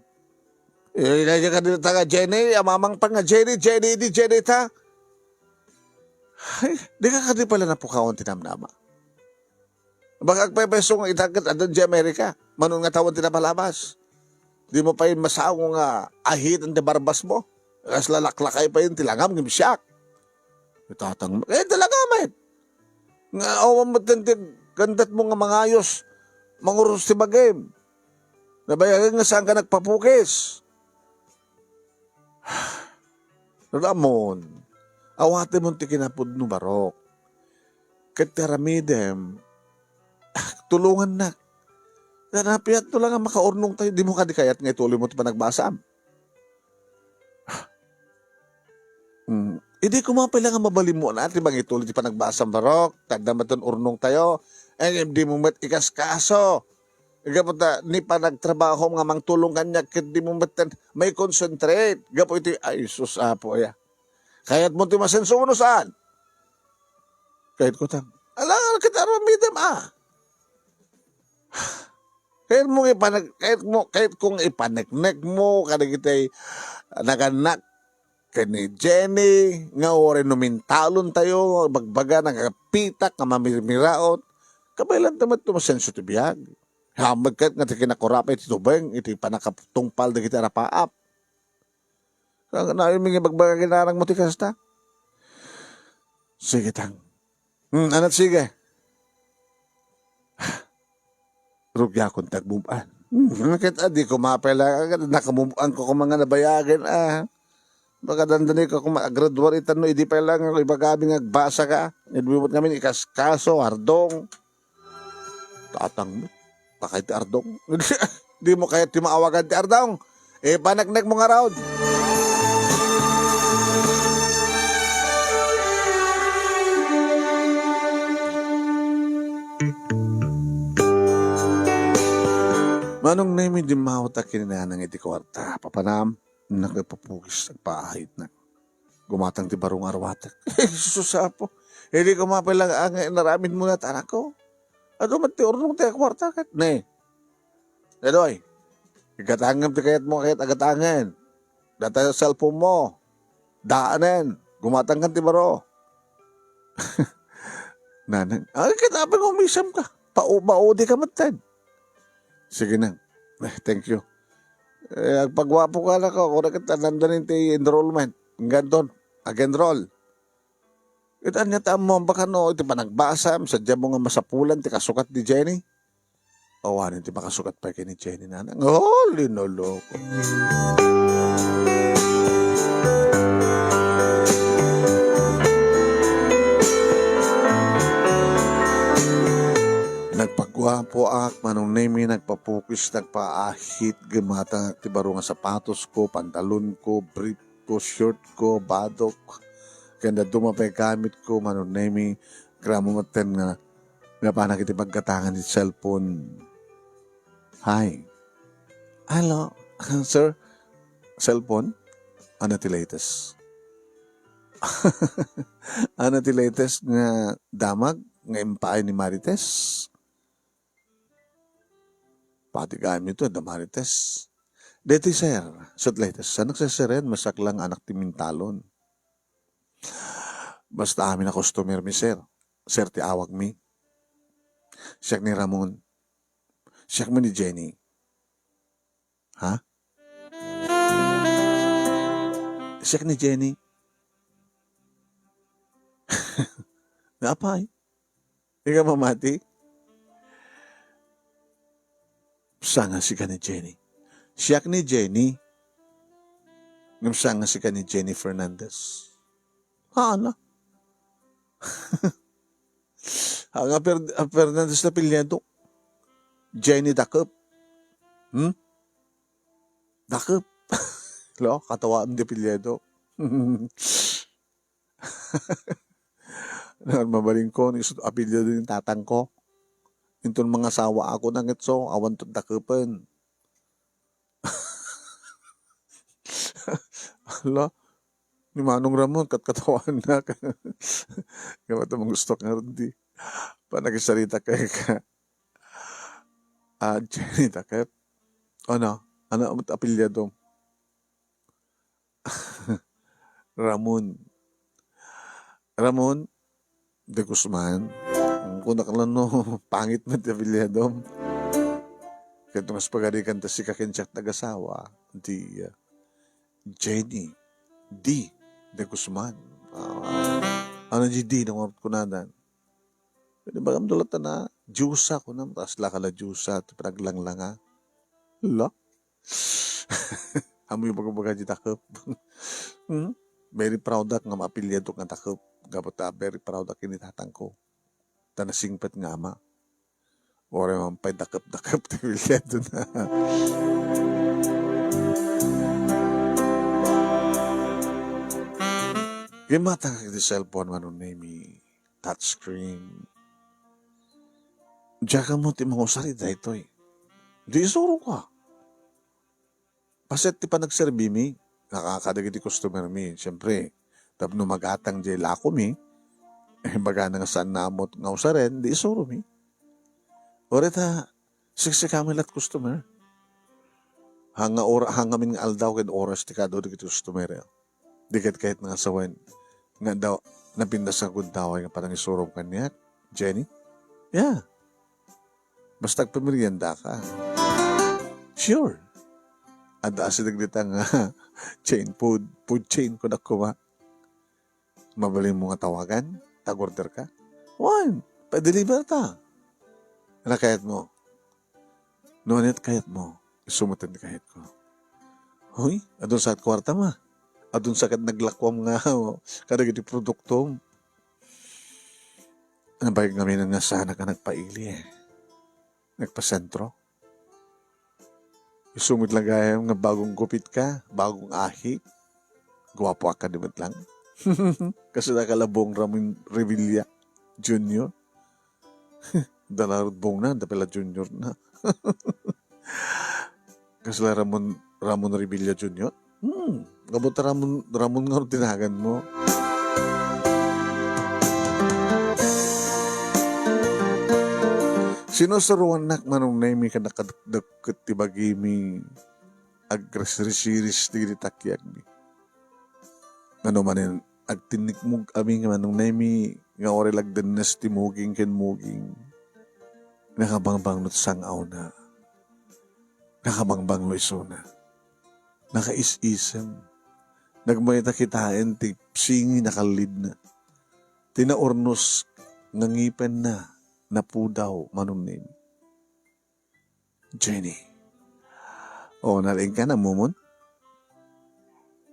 Eh, dayta ka dita nga Jenny, amamang pa nga Jenny, Jenny, di Jenny ta. Ay, di ka kadi pala napukawan ti namnama. Baka agpaypayso nga itaket adda di Amerika. Manon nga tawen ti napalabas. Di mo pay masango nga ahitan ti barbas mo. Kas lalaklakay pa yun ti langam ngem siak. Itatang, eh, talaga met. Nga awan met ti kandat mo nga mangayos, manguros ti bagim. Nabayagen nga saan ka nagpapukis. Ramon, awatem ti kinapudno, barok. Ket ti aramidem, tulongannak. Dana, piatto lang nga makaurnong tayo, dimo kadi kayat nga ituloy mo ti panagbasam? Hmm. Idi koma pay lang nga mabalinmo na ti mangituloy ti panagbasam, Barok, ta adda met urnong tayo. Eh, dimo met ikaskaso. Gapu ta ni panagtrabahom nga mangtulong kaniak ket dimo met mai-concentrate gapu iti, ay, sus, Apo, aya. Kayatmo ti masenso wenno saan? Kayatko ta. Ala, ket aramidem, a. Kayatmo nga ipanag-, kayatmo, kayatko nga ipaneknekmo kadagiti nagannak ken ni Jenny, nga uray no mintalon tayo, bagbaga, nagkapitak, nga mamirmiraot. Kabaelan ta met ti masenso ti biag. Hamagkat nga ti kinakurapay ti tubeng iti pannakatungpal dagiti arapaap. Naaymi nga ibagbaga kinarangmo ti kasta. Sige, tang. Hmm, anat sige. Rugiakon ti agmove-an. Hmm, ket adi koma pay la, naka-move-an ko koma nga nabayagen, a. Baka dandani ka koma agraduar itan no idi pay la nga ibagami nga agbasa ka. Idbibot ngamin ikaskaso, ardong. Tatang mo. Pakay ti ardong. Di mo kayat ti maawagan ti ardong. Ipaneknekmo ngarud. Manong Nemi, dimmawat a kinanang iti kuarta. Papanam, nakipapugis, nagpaahitna. Gumatang ti baro nga arwatek. Jesus, Apo. Idi koma pay lang nga inaramidmo na, anakko. Adu met ti urnong ti kuarta ket. Ne. Dadoy. Igatangem ti kayatmo ket agatangen. Data cellphone mo. Daanen. Gumatang kan ti baro. Nanang. Ay, ket apay nga umisem ka. Pau-, maudi ka met ten. Sige nang. Eh, thank you. Eh, agpaguapo ka, anakko. Kuna ket, namdanin ti enrollment. Ngandon. Ag-enroll. Ket ania ti ammo, baka no, iti panagbasam, sadiam nga masapulan ti kasukat ni Jenny? Awanen ti makasukat pay ken ni Jenny, nanang. Oh, linoloko. Nagpaguapoak, Manong Nemi, nagpapukis, nagpaahit, gumatangak ti baro nga sapatos ko, pantalon ko, brief ko, short ko, badok, ken dadduma pay gamit ko, Manong Nemi, agraman metten nga, nga panak iti paggatangan ti cellphone. Hi. Hello, sir. Cellphone? Ano ti latest? Ano ti latest nga damag nga impaay ni Marites? Pati kami to, da Marites. Deti, sir, sut latest, sa nagseseren, masaklang anak ti mintalon. Basta amin a customer mi, sir. Sir ti awag mi. Siak ni Ramon. Siak man ni Jenny. Ha? Siak ni Jenny. Nga apay? Ika mamati? Sanga sika ni Jenny. Siak ni Jenny. Ngem sanga sika ni Jenny Fernandez. Haan na. Haan nga Fer-, Fernandez ti apelyido. Jenny Dakep. Hmm? Dakep. Lo, katawaan ti apelyido. Mabalinko, ni isu apelyido ni tatangko. Inton mangasawaak, kuna ngitso, awan to Dakepen. Hala, ni Manong Ramon, katkatawaannak. Kabaelan ta mangustok ngarud ti panakisarita kenka. Ah, Jenny Dakep. Ano? Ano met apelyido? Ramon. Ramon de Guzman. Kunak la no, pangit met ti apelyidom. Ket no kas pagarikan ta sika ken siak ti agasawa, di, ah, Jenny D. de Guzman. Ah, ano di D no kunadan? Pwede ba kam dulat na Diyosa, kunam, taas la ka la Diyosa, ti panaglanglanga. Hala? Amoy baga-baga di Dakep. Hmm? Very proud ak nga maapelyado nga Dakep. Gapu ta very proud ak ken ni tatangko. Ta nasingpet nga ama. Uray man pay dakep-dakep ti bilyadona. Gimmatangak iti cellphone, Manong Nemi, touchscreen. Diak ammo ti mangusar iti daytoy. Di isuroka. Paset ti panagserbimi, naka-, kadagiti customer mi, siempre, tapno magatang diay lakomi, eh, bagana nga saanna ammo nga usaren, di isuromi. Uray ta, siksikami la't customer. Hanga or-, hangamin nga aldaw ken oras ti kaadu dagiti customer, eh. Di ket kayat nga sawen, nga daw, napintas nga gundaway nga panangisurom kaniak, Jenny? Yeah. Basta agpameriendaka. Sure. Adda asideg dita nga chain food, food chain, kunak koma. Mabalinmo nga tawagan, tag-order ka. Wen, pa-deliver ta. Ano kayatmo? No, ano kayatmo? Isu met ti kayatko. Hoy, adun sa kuarta ma. Adun sa ket naglakuam nga kadagiti produktom. Ano ba yung ngamin nga sana ka nagpaili eh? Nagpasentro? Isu met la gayam nga bagong gupit ka, bagong ahit. Guapo ka di met lang. Kasi nakalabong Ramon Revilla Junior. Dala rod bongnan, da pala Junior na. Kasla Ramon, Ramon Revilla Junior? Hmm, abot Ramon, Ramon nga tinagan mo. Sinusuroannak, Manong Nemi, ken nakadekdek ket ti bagimi agresresiris dagiti takiagmi. Ano manen, agtinnikmog ami nga Manong Nemi nga uray lagdennes ti muging ken muging. Nakabangbangno ti sang-awna. Nakabangbangno isuna. Nakaisisem. Nagmayta kitaen ti singi nakallidna. Ti naurnos nga ngipenna napudaw, Manong Nemi. Jenny. O, nalaing ka na, Momon?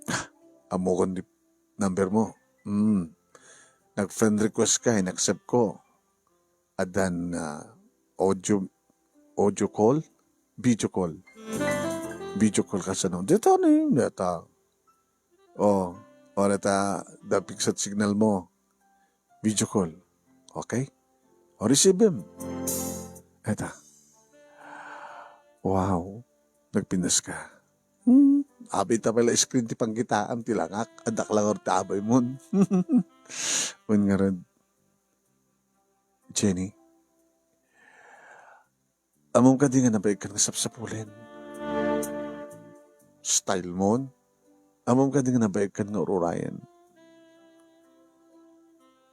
Ah, ammokon di number mo. Hmm. Nag-friend request ka, in-accept ko. Addan, ah, audio, audio call? Video call. Video call ka sa no? Dito na yun, data. O, o, data, the fixed signal mo. Video call. Okay? O, receive him. Eta. Wow. Nagpinas ka. Hmm. Abi ta pala screen ti pangkitaan ti langak. Adak lang ti abay mon. Wen ngarud, Jenny. Ammom kadi nga nabaigkan nga sapsapulen? Style mon? Ammom kadi nga nabaigkan nga ururayen?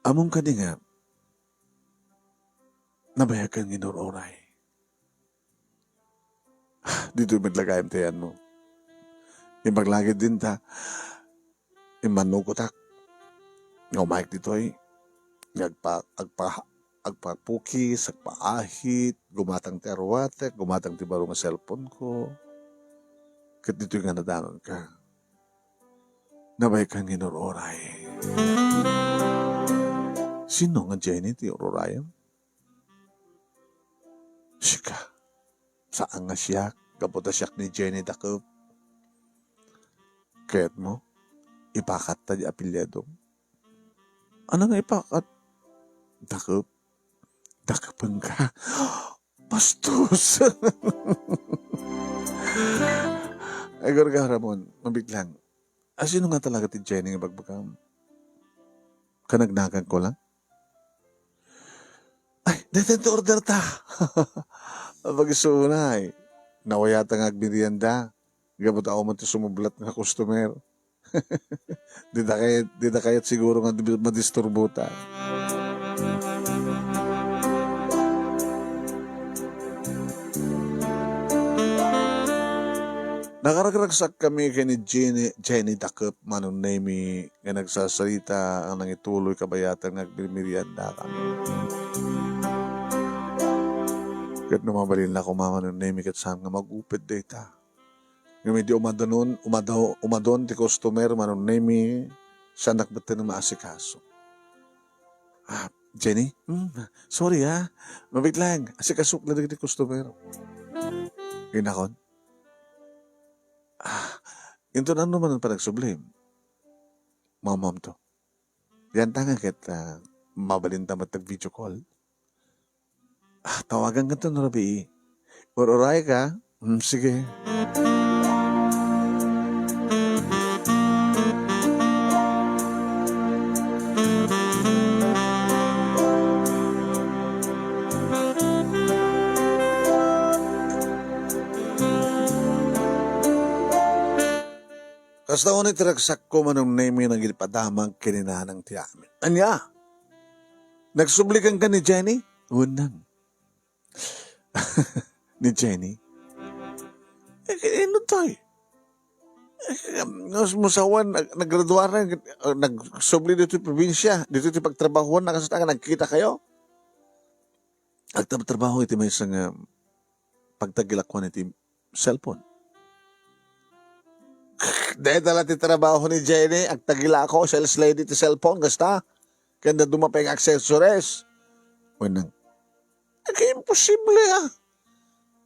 Ammom kadi nga nabayagan nga inur-uray? Ditoy met la gayam ti ayanmo. Imbag la gayam dinta, immanukotak nga umayek ditoy, nga agpa-, agpa-, agpapukis, agpaahit, gumatang ti aruatek, gumatang ti baro nga cellphone ko. Ket ditoy nga nadanonka. Nabayagan nga inur-uray. Sino nga Jenny ti ururayem? Sika. Saan nga siak, gapu ta siak ni Jenny Dakup. Kayatmo, ipakatta di apelyidom? Ano nga ipakat? Dakup. Dakupen ka. Bastos. Ay, gargara mo, mabiglang. Asino nga talaga ti Jenny nga bagbagam? Kanagnagan ko lang? Ay, daytoy ti order ta. Pag-isunay. Nawayata nga agmerienda. Gapu ta uman ti sumublat nga customer. Dida kayat, dida kayat siguro nga di-, madisturbo ta. Nakaragragsak kami ken ni Jenny, Jenny Dakup, Manong Nemy, nga nagsasarita ang nangituloy kabayatan nga agmerienda kami. Ket no mabalin la koma, Manong Nemy, ket saan nga maguped dayta. Ngem idi umadun, umadaw-, umadun ti customer, Manong Nemy, siak met ti maasikaso. Ah, Jenny? Hmm, sorry ha. Mabiit lang. Asikasok na dagiti customer. Inakon. Ah, inton ano man ang panagsubli? Mamam to. Diyan ta nga ket, ah, mabalinta met tag video call. Ah, tawagan ka to no rabii. Ururay ka? Hmm, sige. Kasta unay ti ragsakko, Manong Nemy, nga agpadamag ken ni nanang ti amin. Ania? Nagsubli kenka ni Jenny? Unang. Ni Jenny? Eh, eh, ano tayo? Eh, mas musawan, nag-, naggraduar na, eh, nagsubli dito sa probinsya, dito sa pagtrabahuan, nakasata ka, nagkita kayo? Agtrabaho iti maysa nga pagtagilakuan iti cellphone. Deta la ti trabaho ni Jenny, agtagilako, sales lady ti cellphone, kasta? Kanda dumapay nga accessories. Wenang, "Agay, imposible, ah."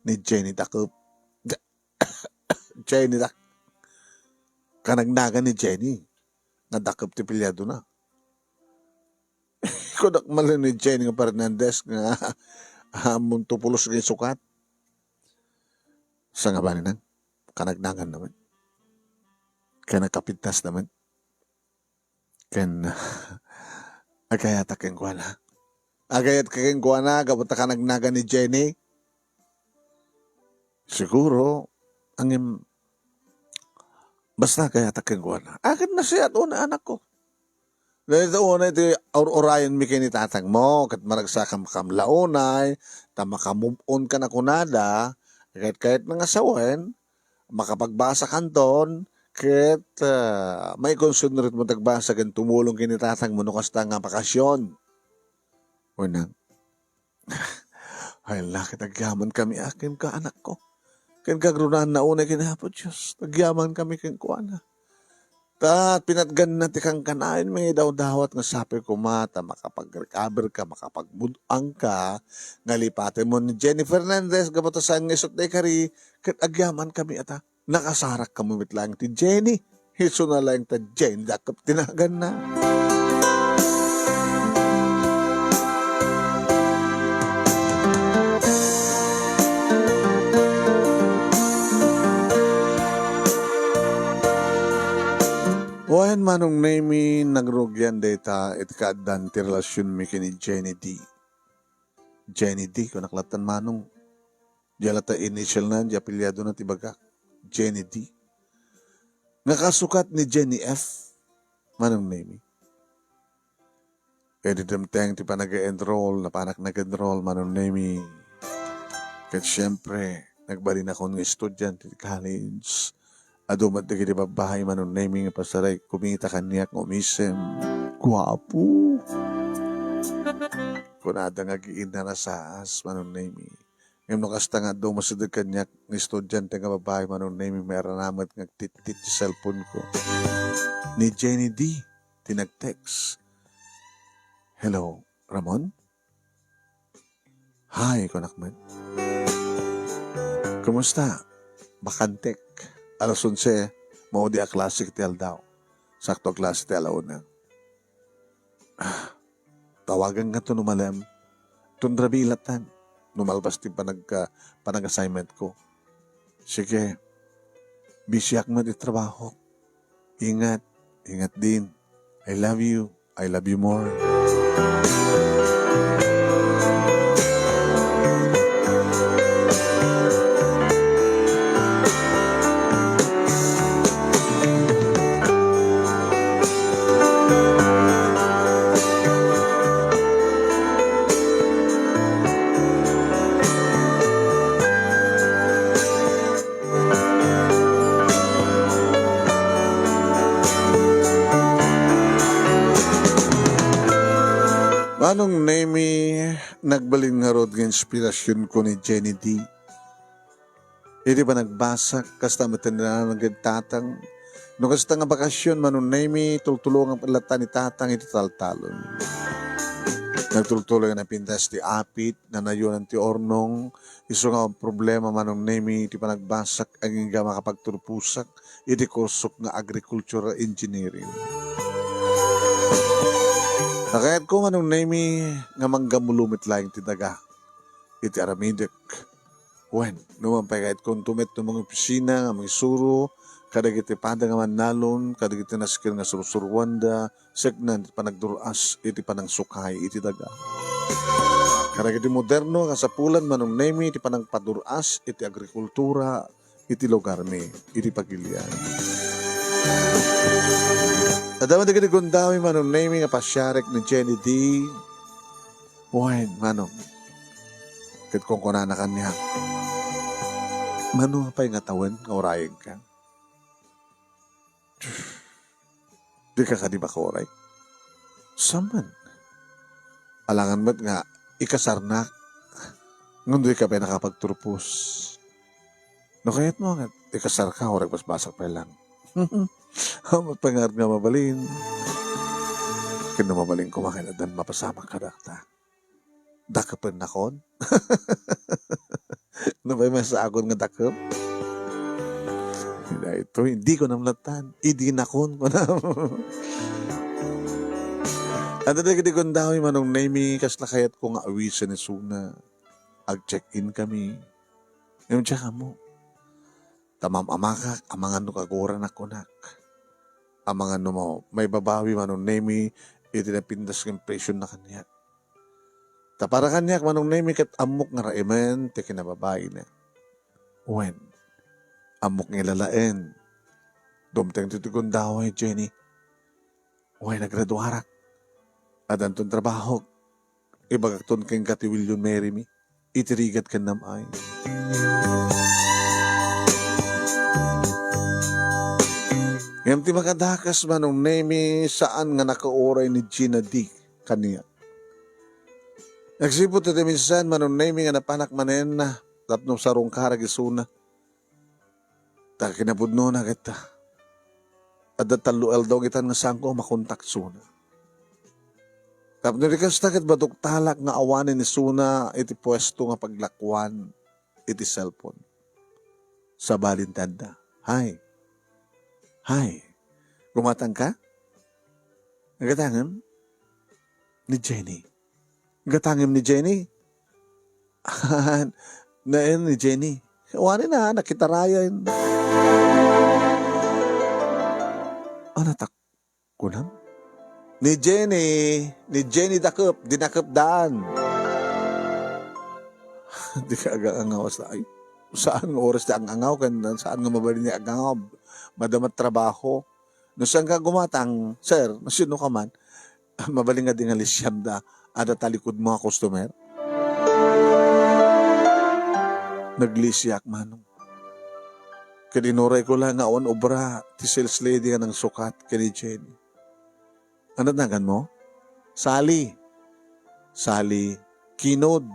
Ni Jenny Dakup. Jenny Dak-, kanagnagan ni Jenny. Nga Dakup ti apelyido na. Kunak mali ni Jenny nga Fernandez nga, ah, Montopulos nga isukat. Sa nga balinang, kanagnagan naman. Kaya nakapintas naman. Ken, agayat kenkuana. Agayat kenkuana, gapu ta kanagnagan ni Jenny. Siguro, angem, basta agayat kenkuana. Akin na siya, una anak ko. Dahil ita una iti ur-urayan mi ken ni tatang mo, ket maragsakam kam la unay, ta maka-move on ka na kunada, ket kayat na nga sawen, makapagbasa kanton, ket, ah, maikonsunrit mo tagbasa ken tumulong ken ni tatang mo no kasta nga bakasyon. Unang, Ay, lakit agyaman kami akin ka, anak ko. Ken kagrunaan na unay ken Apo Dios, agyaman kami kenkuana. Ta pinatgan na ti kankanayon, may dawdawat nga sapay koma ta makapag-recover ka, makapagmuduan ka, nga lipaten mo ni Jenny Fernandez, gapu ta saan nga isut' da ikari, ket agyaman kami ata. Nakasarak kamo met laeng ti Jenny. Isuna laeng ta Jenny Dakup ti naganna. Wen, Manong Nemy, nagrugian dayta iti kaaddan ti relasionmi ken ni Jenny D. Jenny D, kunak lattan, Manong. Dia latta initial na, dia apelyido na ti bagak. Jenny D. Nga kasukat ni Jenny F. Manong Nemy. Iti dimteng ti panag-enroll, napanak nag-enroll, Manong Nemy. Ket siyempre, nagbalinakon nga estudiante ti college. Adu met dagiti babbai, Manong Nemy, nga pasaray kumita kaniak nga umisem. Guapo. Kunada nga agiinna na saas, Manong Nemy. Ngem no kasta nga adda umasideg kaniak nga estudiante nga babbai, Manong Nemy, mairana met nga agtittit ti cellphone ko. Ni Jenny D ti nag-text. "Hello, Ramon?" "Hi," kunak met. "Kumusta?" "Bakantek. Alas onse, maudi a klase ti aldaw. Sakto a klase ti alauna." Ah, tawagan nga to no malem. Ton rabii lattan, no malpas ti panagka-, panag-assignment ko. Sige, busyak met iti trabaho. Ingat, ingat din. I love you. I love you more. Manong Nemy, nagbalin ngarud nga inspirasionko ni Jenny D. Iti panagbasa, kasta met ti nanang ken tatang. No kasta nga bakasion, Manong Nemy, tultulongan latta ni tatang iti taltalon. Nagtultuloy nga napintas ti apit, nanayonan ti urnong, isu nga problema, Manong Nemi, ti panagbasak, agingga makapagturposak iti kursok nga agricultural engineering. Nakayatko, Manong Nemi, nga manggamulo met laeng ti daga iti aramidek. Wen, no mapakayatkonto met no mangopisina nga mangisuro kadagiti pada nga mannalon, kadagiti nasken nga sursuruanda, seknan ti panagdur-as iti panangsukay iti daga. Kadagiti moderno nga kasapulan, Manong Nemi, ti panangpadur-as iti agrikultura iti lugarmi iti pagilian. Adda man dagiti gundaway, Manong Nemi, nga pasiarek ni Jenny D. Wen, Manong. Ket kunkunana kaniak, "Mano pay nga tawen nga urayenka? Dika kadi makauray? Saan man? Alangan met nga ikasarnak, ngem dika pay nakapagturpos. No kayatmo nga ikasarka, uray basbasak pay lang." Amat pay nga mabalin. Ken no mabalin koma, ken addan mapasamak kadakta. Dakepennakon? No pay masakon nga dakep? Daytoy, hindi ko namlatan. Idinakon ko na. Adda dagiti gundaway, Manong Nemi, kasla kayatko nga awisen isuna. Ag-check-in kami. Ngem check mo. Ta mam-amakak, amangan no kaguranak kunak. Amangan no ma-, maibabawi, Manong Nemi, iti napintas nga impresionna kaniak. Ta para kaniak, Manong Nemi, ket ammok nga raemen ti kinababaina. Wen, ammok nga ilalaen. Dumteng ti gundaway, Jenny. Wen, nagraduarak. Addanton trabahok. Ibagakton kenka ti William Mary mi iti rigat ken nam-ay. Ngem ti makadakes, Manong Nemi, saan nga nakauray ni Gina D kaniak. Nagsipud ti minsan, Manong Nemi, nga napanak manen tapno sarungkarek isuna. Ta kinapudnona ket adda tallo aldaw itan nga saanko a makontak isuna. Tapno di kasta ket maduktalak nga awanen isuna iti puesto nga paglakuan iti cellphone. Sabali ti adda, "Hi. Hi. Gumatangka?" Nagatangem ni Jenny. Gatangem ni Jenny? Naen ni Jenny. Wani na, nakitarayan. Anatak, kunam? Ni Jenny, ni Jenny Dakep, dinakep daan. Di ka agangaw sa, ay, saan nga oras ti agangaw, kan saan nga mabalin ni agangaw, madama trabaho. No saan ka gumatang, sir, no sino ka man, mabalin nga di nga lisiam da, adda talikod mo a customer. Naglisiak, Manong. Ket inuray ko la nga awan obra ti sales lady nga nangsukat ken ni Jenny. Ano nagan mo? Sally. Sally Kinod.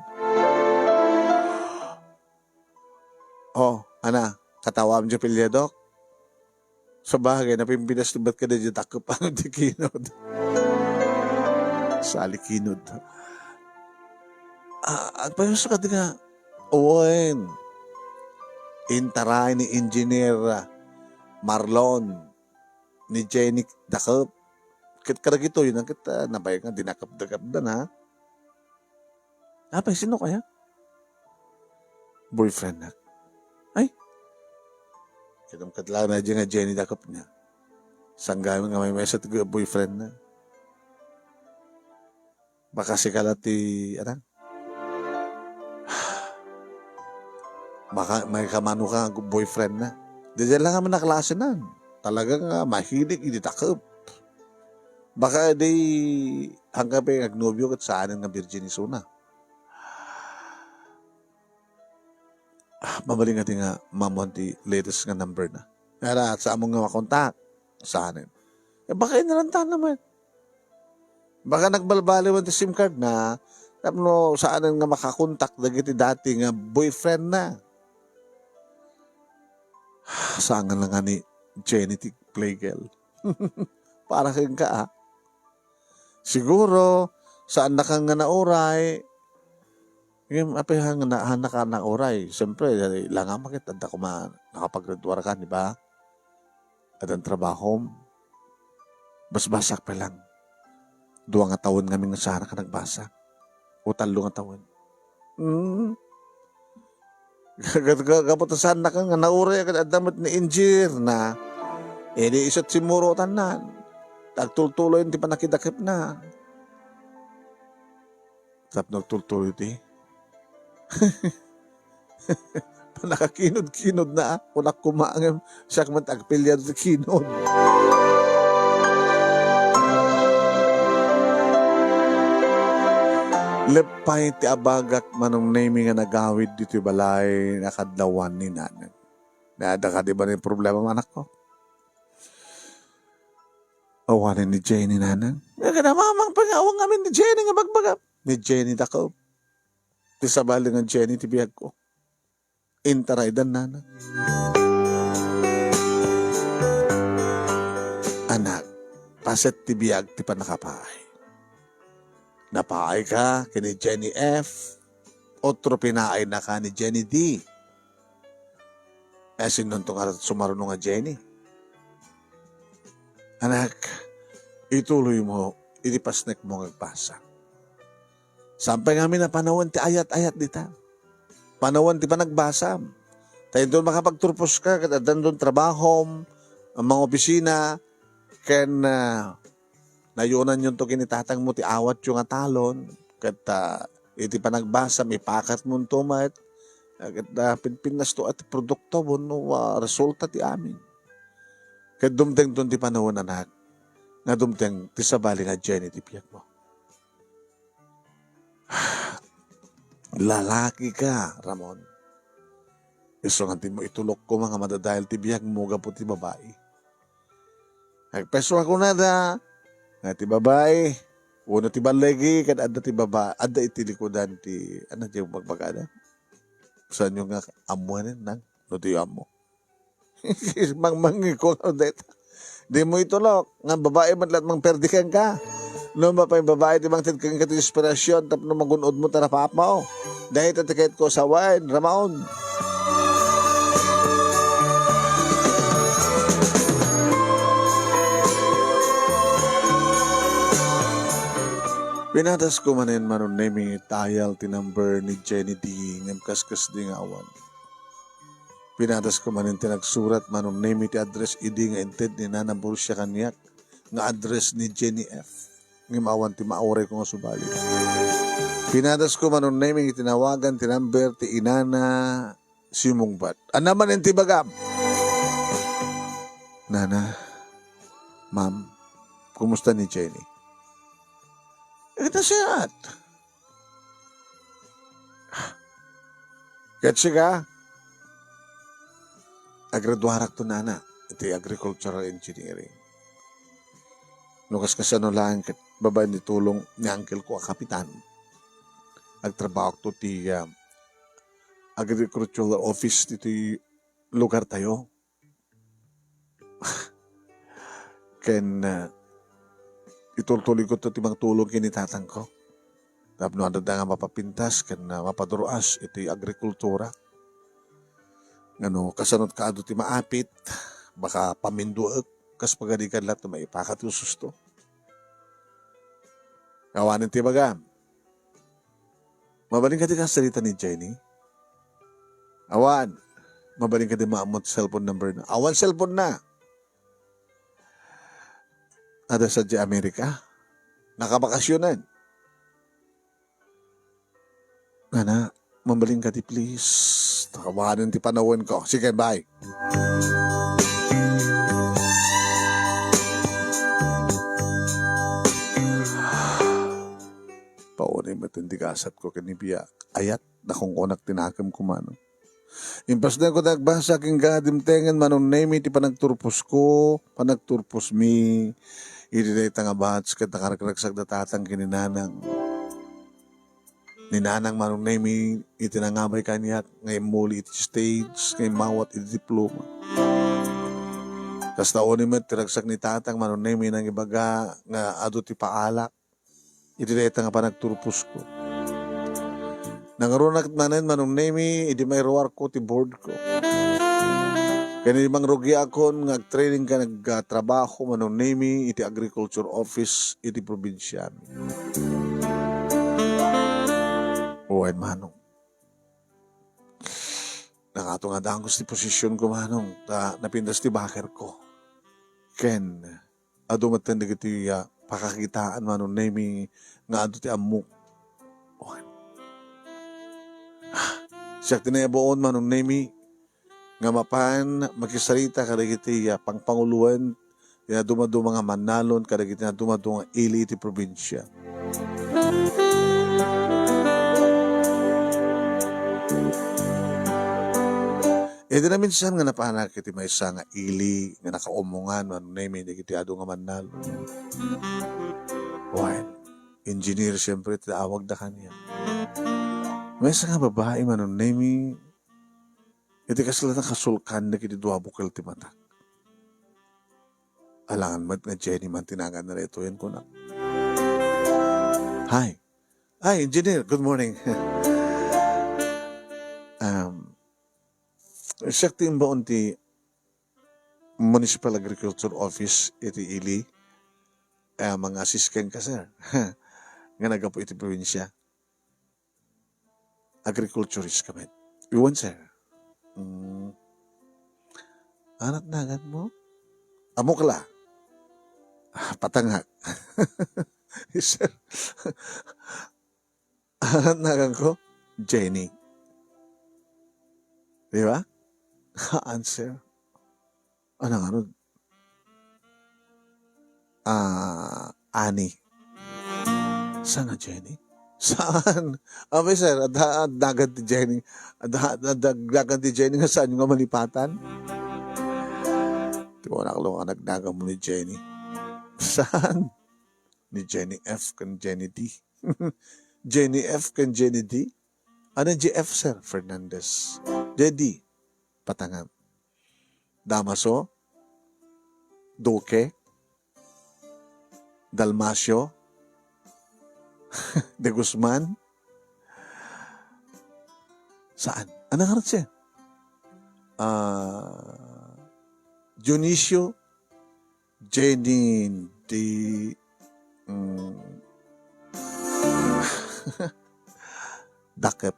Oh, ana, katawam ti apelyidok? Sabagay, napimpinas ti bat kada di takep ano ti Kinod. Sally Kinod. Ah, agpayuso ka di nga, wen, intaray ni Engineer, ah, Marlon, ni Jenny Dakep. Ket kadagitoy, na ket, ah, nabay nga dinakep-dakep da na. Apay, sino kaya? Boyfriend na. Ay! Kadam kadla na dyan nga Jenny Dakep niya. Sanggamin nga may mesa ti boyfriend na. Baka sikala ti, ano? Baka may kamano ka boyfriend na. Di dyan lang kami naklase nan. Talaga nga mahilig iti takep. Baka di hanggang pa yung agnobyo kat saanen nga virgin isuna. Ah, mabalin nga di nga mamuan ti latest nga number na. Kaya saan mo nga makontak? Saanen? Eh, baka inalantan naman. Baka nagbalbaliw ti sim card na, tapno saanen nga makakontak dagiti dati nga boyfriend na. Saan nga nga ni Jenny ti playgirl. Para kenka, ah. Siguro, Saannakan nga nauray. Ngem apay han nga na-, han naka nauray? Siyempre, langamak ket adda koma nakapagraduarka, di ba? Addan trabahom. Basbasak pay lang. Dua nga tawen ngamin nga saanka nagbasa. O tallo nga tawen. Hmm. Gat-, gat-, gapu ta saannakan nga nauray ket adda met ni engineer na. Idi isu ti simmurotanna. Agtultuloy ti pannakidakepna. Tapno agtultuloy ti. Pannakakinod-kinod na, ah. Kunak koma ngem, siak met agpilian ti kinod. Leppay ti abagak, Manong Nemy, nga nagawid ditoy balay, nakadlawan ni Nanang. Naada kadi ba ni problema, anakko? Awanen ni Jenny, Nanang. Nga kada mamang pay nga awan ngamin ni Jenny nga bagbagam. Ni Jenny dako. Ti sabali nga Jenny ti biagko. Intaraydan, Nanang. Anak, paset ti biag ti pannakapaay. Napaayka ken ni Jenny F. Otro pinaaynaka ni Jenny D. Eh, sinonto nga sumaruno nga Jenny? Anak, ituloymo iti pasnekmo nga agbasa. Saan pay ngamin a panawen ti ayat-ayat dita. Panawen ti panagbasam. Ta inton makapagturposka, ket addanton trabahom, mga opisina, ken, ah, nayonanyonto ken ni tatangmo ti awatyo nga talon, ket, ah, iti panagbasam, ipakatmonto met, ah, ket, ah, pinpinnasto ti produkto wenno, ah, resulta ti amin. Ket dumtengton ti panawen, anak, nga dumteng ti sabali nga Jenny ti biagmo. Lalaki ka, Ramon. Isu nga dimo itulok koma nga madadael ti biagmo gapu ti babai. Agpeso a kunada nga ti babai, wenno ti balligi, ket adda ti baba-, adda iti likudan ti, ano ti magbagada? Saan nga ammoen nang, no ti ammo? Mangmangi ko nga dayta. Dimo itulok nga babai met laeng mangperdi kenka. No mapay babai ti mangted kenka ti inspirasyon tapno magun-odmo ta napapmo. Dayta ti kayatko sawen, Ramon. Pinatasko manen, Manong Nemy, dial ti number ni Jenny D, ngem kaskasdi nga awan. Pinatasko manen ti nagsurat, Manong Nemy, ti address idi nga inted ni Nana Borsia kaniak nga address ni Jenny F. Ngem awan ti maurayko nga subali. Pinatasko, Manong Nemy, nga tinawagan ti number ti inana simungbat. Ania manen ti ibagam? Nana, ma'am, kumusta ni Jenny? Ita siat. Ket sika, agraduarakto, nana, iti agricultural engineering. No kas-, kasano laeng ket babaen ti tulong ni uncle ko a kapitan, agtrabahoakto ti, ah, agricultural office ditoy lugartayo. Ken, ah, itultuloyko ti mangtulong ken ni tatangko. Tapno adda nga mapapintas ken, ah, mapadur-as iti agrikultura. Ngano, kasano ti kaadu ti maapit, baka paminduek, kas pagarigan latta maipakat ti ususto. Awanen ti bagam. Mabalin kadi kasarita ni Jenny? Awan. Mabalin kadi maammo ti cellphone number na? Awan cellphone na. Adda sadiay Amerika. Nakabakasyonan. Nana, mabalin kadi, please. Awanen ti panawenko. Sige, bye. Paunay met ti gasatko ken ni biag. Ayat, nakunkunak ti nakemko, Manong. Impasnekko ti agbasa ken dimtengen, Manong Nemy, ti panagturposko, panagturposmi iti dayta nga batch ket nakaragragsak da tatang ken ni nanang. Ni nanang, Manong Nemy, iti nangabay kaniak nga immuli iti stage nga immawat iti diploma. Kasta unay met ti ragsak ni tatang, Manong Nemy, nangibaga nga adu ti paalak. iti dayta nga panagturposko. Nangarunak manen, Manong Nemi, idi mairuarko ti boardko. Ken idi mangrugiakon nga agtraining ken agtrabaho, Manong Nemi, iti agriculture office iti probinsiami. Wen, Manong. Nakato nga dangos ti posisyonko, Manong, ta napintas ti bakerko. Ken adu metten dagiti, ah, pakakitaan, Manong Nemi, nga adu ti ammok. Wen. Ah, siak ti nayabuon, Manong Nemi, nga mapan makisarita kadagiti, ah, pangpanguloen ti nadumaduma nga mannalon kadagiti nadumaduma nga ili iti probinsia. Idi naminsan nga napanak iti maysa nga ili nga nakaummongan, Manong Nemi, dagiti adu nga mannalon. Wen, engineer, siyempre, ti awagda kaniak. Maysa nga babai, Manong Nemi, iti kasla nakasulkan dagiti dua bukel ti matak. Alangan met nga Jenny man ti naganna daytoyen, kunak. Hi. Hi, engineer. Good morning. Um, siak ti imbaon ti Municipal Agriculture Office iti ili. Ah, manga-assist kenka, sir. Nga naggapu iti probinsia. Agriculturist ka met. Wen, sir. Mm. Ania ti naganmo? Ammok la. Ah, patangak. Sir. Ania ti naganko? Jenny. Di ba? Haan, sir. Ania ngarud? Ah, Ani. Saan a Jenny? Saan? Abay, sir, adda, adda nagad ti Jenny. Adda, adda, adda nagad ti Jenny nga saanyo nga malipatan? Ti kunak laeng nga nagnaganmo ni Jenny. Saan? Ni Jenny F ken Jenny D. Jenny F ken Jenny D? Ania J F, sir? Fernandez. J D, patangak. Damaso, Duque, Dalmacio, De Guzman. Saan? Ania ngarud siya? Ah, Dionisio, Jenny, di, mm, Dakep.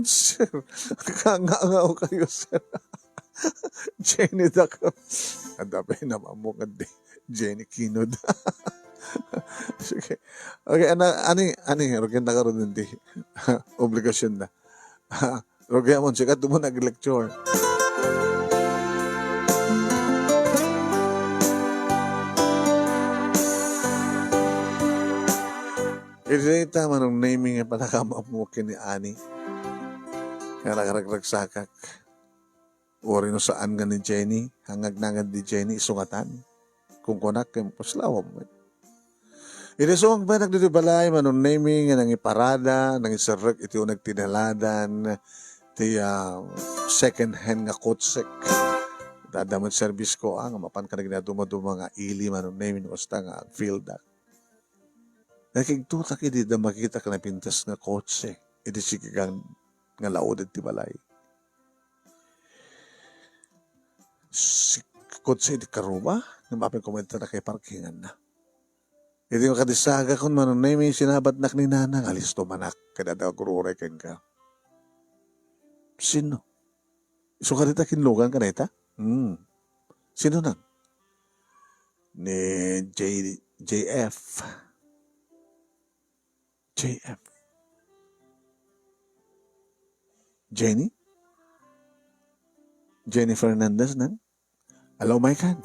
Sir, kangangao kayo, sir. Jenny Dakep. Adda pay namamok nga di Jenny Kinod. Sige. Okay, ana, ani, ani, rugian na karon, hindi. Obligasyon na. Rugian mo, sikat mo nag-lecture. Iti dayta, Manong Nemy, nga panakam-ammo ken ni Ani. Nga nagragragsakak. Uray no saan nga ni Jenny, nga agnangad ni Jenny, isungatan. Kunkunak, ken puslawam met. Iti sumagbanak ditoy balay, Manong Nemy nga nangiparada, nangiserrek iti uneg ti naladan ti, ah, second hand nga kotsek. Adda met service ko, ah, nga mapan kadagiti nadumaduma nga ili, Manong Nemy, no kasta nga agfielddak. Nakigtotak idi da makitak napintas nga kotse iti sikigan nga laud iti balay. Si kotse iti karuma, nga mapan koma iti nakaiparkinganna. Iti makadisagakon, Manong Nemy, sinabatnak ni Nana nga listo manak, kada da agur-uray kenka. Sino? Isu kadita kinlugan ka dayta? Hmm. Sino nan? Ni J-, J F. J F. Jenny? Jenny Fernandez nan? Hello, Maikan.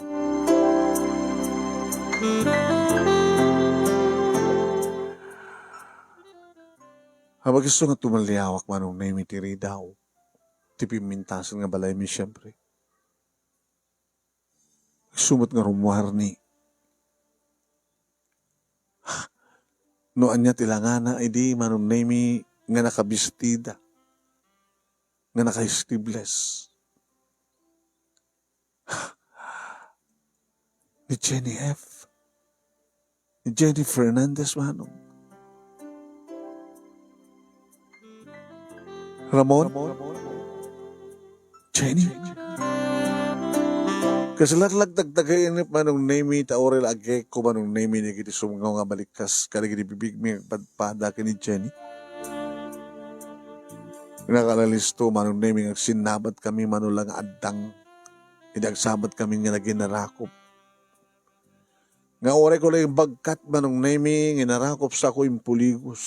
Habag isu nga tumalliawak, Manong Nemy, ti ridaw ti pimmintasen nga balaymi, siempre. Isu met nga rummuarni. No ania ti langana idi, Manong Nemy, nga nakabistida, nga naka-sleeveless. ni Jenny F. Ni Jenny Fernandez, manong. Ramon? Jenny? Kasalak la tagtagainep, manong Nemy, ta uray la agekko, manong Nemy, dagiti sumngaw nga malikkas kadagiti bibigmi nga agpadpada ken ni Jenny. Nakalalisto, manong Nemy, nga agsinnabatkami, mano la nga addang. Idi agsabatkami nga naginarakop. Nga uray ko la imbagkat, manong Nemy, nga inarakop sako impuligos.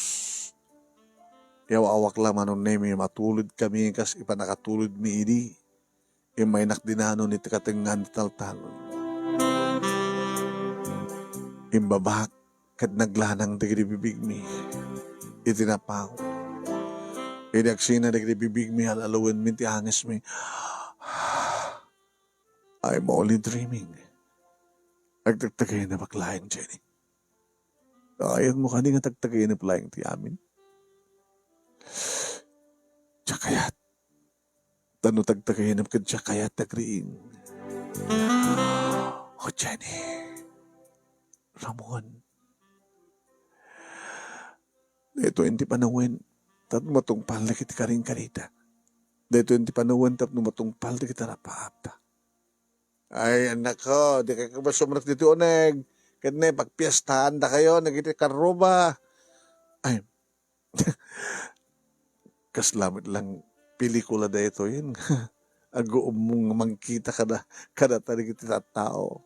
Yaw-awak la, manong Nemy, matulodkami kas ipanakatulodmi idi. Immaynak dinanon iti katengngaan ti taltalon. Imbabak ket naglanang dagiti bibigmi iti napaw. Idi agsina dagiti bibigmi, al-alawenmi ti angesmi. I'm only dreaming. Agtagtagainep laeng, Jenny. Ayatmo kadi nga tagtagainep laeng ti amin? Diak kayat. Ta no tagtagainep ket diak kayat ti agriing. Oh, Jenny. Ramon. Daytoy ti panawen tapno matungpal dagiti karin-karita. Daytoy ti panawen tapno matungpal dagiti napaapta. Ay, anak ko, dika koma sumrek ditoy uneg. Ket ne, pagpiestaandakayo dagiti karruba. Ay, kasla met lang pelikula daytoyen. Aguom nga mangkita kada, kadata dagiti tattao.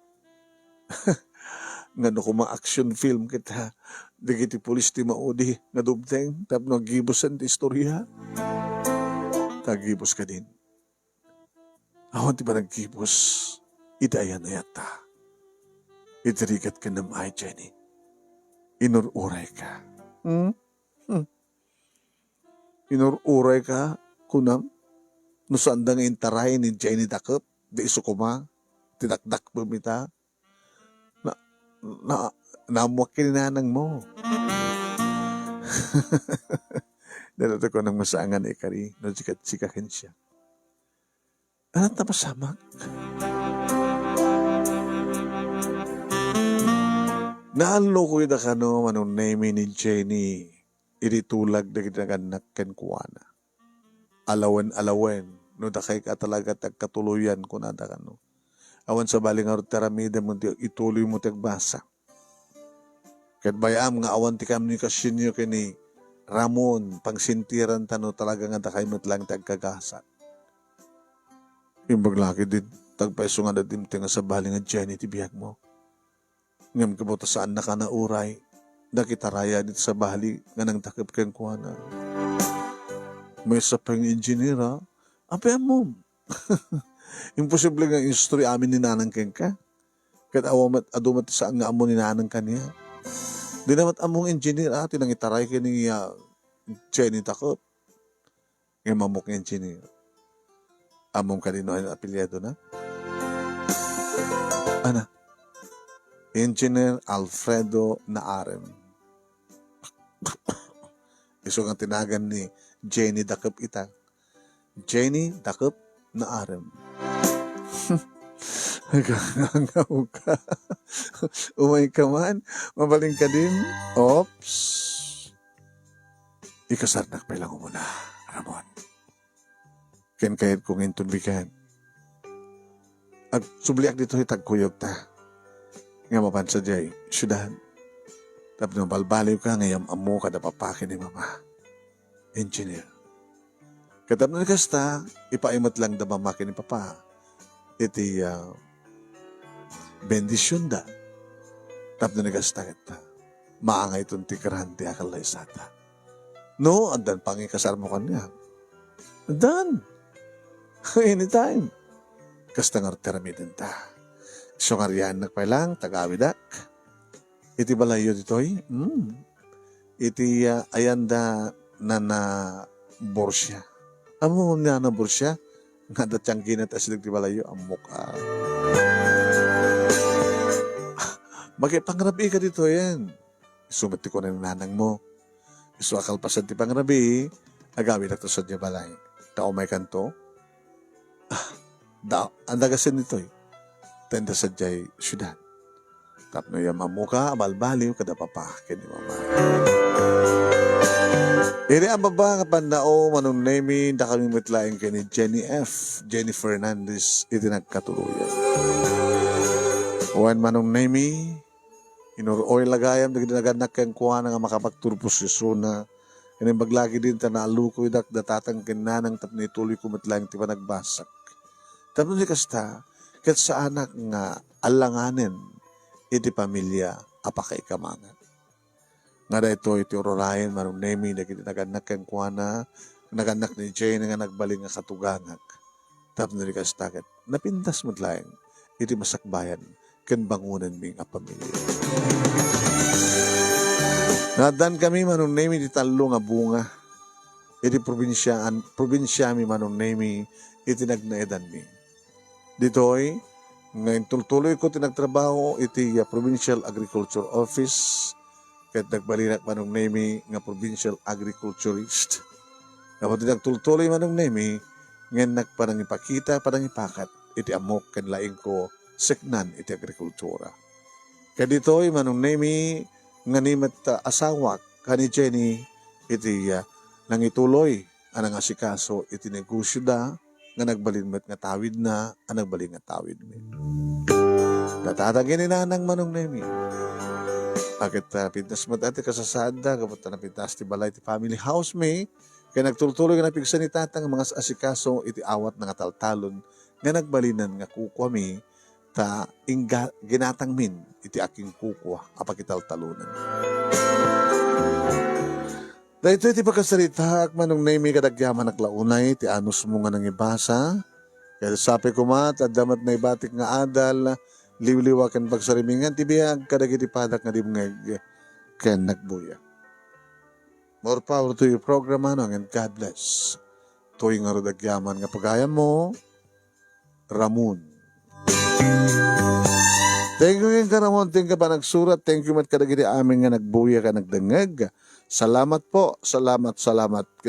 Nga no koma action film ket, ha, dagiti pulis ti maudi nga dumteng tapno aggibusen ti istoria. Ta aggibus kadin. Awan ti panaggibus iti ayan-ayatta. Iti rigat ken nam-ay, Jenny. Inur-urayka. Hmm? Hmm. Inur-urayka, kunam? No saanda nga intaray ni Jenny Dakep, di isu koma, ti dakdakpem ita. Na, na, naammoak ken ni nanangmo. Daytoy ti kunam nga saan nga naikari, no sika, sika ken siak. Ania ti napasamak? Naallokoyda kano, manong Nemy, ni Jenny, iti tulag dagiti nagannak kenkuana. Alawen-alawen, no dakayka talaga ti agkatuloyan, kunada kano. Awan sabali ngarud ti aramidem, ngem ti ituloymo ti agbasa. Ket bay-am nga awan ti komunikasionyo ken ni Ramon, pangsintiran ta no talaga nga dakay met laeng ti agkagasat. Imbag la ketdi ti agpayso nga adda dimteng nga sabali nga Jenny ti biagmo. Ngem gapu ta saannaka nauray, dakitarayan iti sabali nga nangdakep kenkuana. Maysa pay nga engineer, a? Apay ammom? Imposible nga inistorya amin ni nanang kenka. Ket awan met, adu met ti saan nga ammo ni nanang kaniak. Dina met ammo nga engineer, a, ti nangitaray ken ni, a, Jenny Dakep. Ngem ammok nga engineer. Ammom kadi no ania apelyido na? Ana, Engineer Alfredo Naarem. Isu nga tinagan ni Jenny Dakep ita. Jenny Dakep Naarem. Agangawka. Umayka man. Mabalin kadin. Oops. Ikasarnak pay lang umuna, Ramon. Ken kayatko nga inton bigat. Agsubliak ditoy ti agkuyogta. Nga mapan sadiay siudad. Tapno mabalbaliwka nga yam-ammo kada papa ken ni mama. Engineer. Ket tapno ni kasta, ipaay met lang da mama ken ni papa iti, ah, bendisionda. Tapno ni kasta ket, maangayton ti grande a kallaysata. No, addan pangikasarmo kaniak. Addan. Anytime. Kasta ngarud ti aramidenta. Isu nga riannak pay lang, tagawidak. Iti balayyo ditoy, hmm. Iti, ah, ayanda Nana Borsia. Ammom ni Nana Borsia? Nga adda tiangginan ti asideg ti balayyo, ammok, a. Makipangrabii ka ditoyen. Isu met ti kuna ni nanangmo. Isu a kalpasan ti pangrabii, agawidakto sadiay balay. Ta umaykanto, ah, da, adda gasin ditoy. Ta inta sadiay siudad. Tapno iyan ammoka a balbaliw kada papa ken ni mama. Iti a baba nga pannao, Manong Nemi, dakami met laeng ken ni Jenny F, Jenny Fernandez, iti nagkatuloyan. Wen Manong Nemi, inur-oy la gayam dagiti nagannak kenkuana nga makapagturposesyon. Ket imbag la ketdin ta naalukoydak da tatang ken nanang tapno ituloyko met laeng ti panagbasak. Tapno di kasta, ket saanak nga allanganen iti pamilia a pakaikamangan. Nga daytoy ti ururayen, Manong Nemi, dagiti nagannak kenkuana, nagannak ni Jane nga nagbalin nga katugangak. Tapno di kasta ket, napintas met laeng iti masakbayan ken bangonenmi nga pamilia. Naaddankami, Manong Nemi, ti tallo nga bunga iti probinsiaan, probinsiami, Manong Nemi, iti nagnaedanmi. Ditoy, nga intultuloyko ti nagtrabaho iti, ah, Provincial Agriculture Office, ket nagbalinak, Manong Nemi, nga provincial agriculturist. Gapu ti nagtultuloy, Manong Nemi, nga innak panangipakita, panangipakat iti ammok ken laingko seknan iti agrikultura. Ket ditoy, Manong Nemi, nga ni met, ah, asawak, ken ni Jenny, iti, ah, nangituloy a nangasikaso iti negosioda, nga nagbalin met nga tawidna, a nagbalin nga tawidmi. Natatag ni nanang, Manong Nemi. Ket, ah, napintas met ti kasasaadda, gapu ta napintas ti balay ti family house mi, ket nagtultuloy nga napigsa ni tatang nga mangas-asikaso iti awatna nga taltalon nga nagbalinan nga kukuami, ta ingga-, ginatangmin iti akinkukua a pakitaltalonen. Daytoy ti pakasaritaak, Manong Nemi, kadagyaman a la unay ti anusmo nga nangibasa. Ket sapay koma ta adda met naibatik nga adal, liwliwa ken pagsarimingan ti biag kadagiti padak nga dimngeg ken nagbuya. More power to your program, Manong, and God bless. Toy ngarud agyaman nga pagayammo, Ramon. Thank you kenka, Ramon. Thank you panagsurat. Thank you met kadagiti amin nga nagbuya ken nagdengngeg. Salamat po. Salamat, salamat.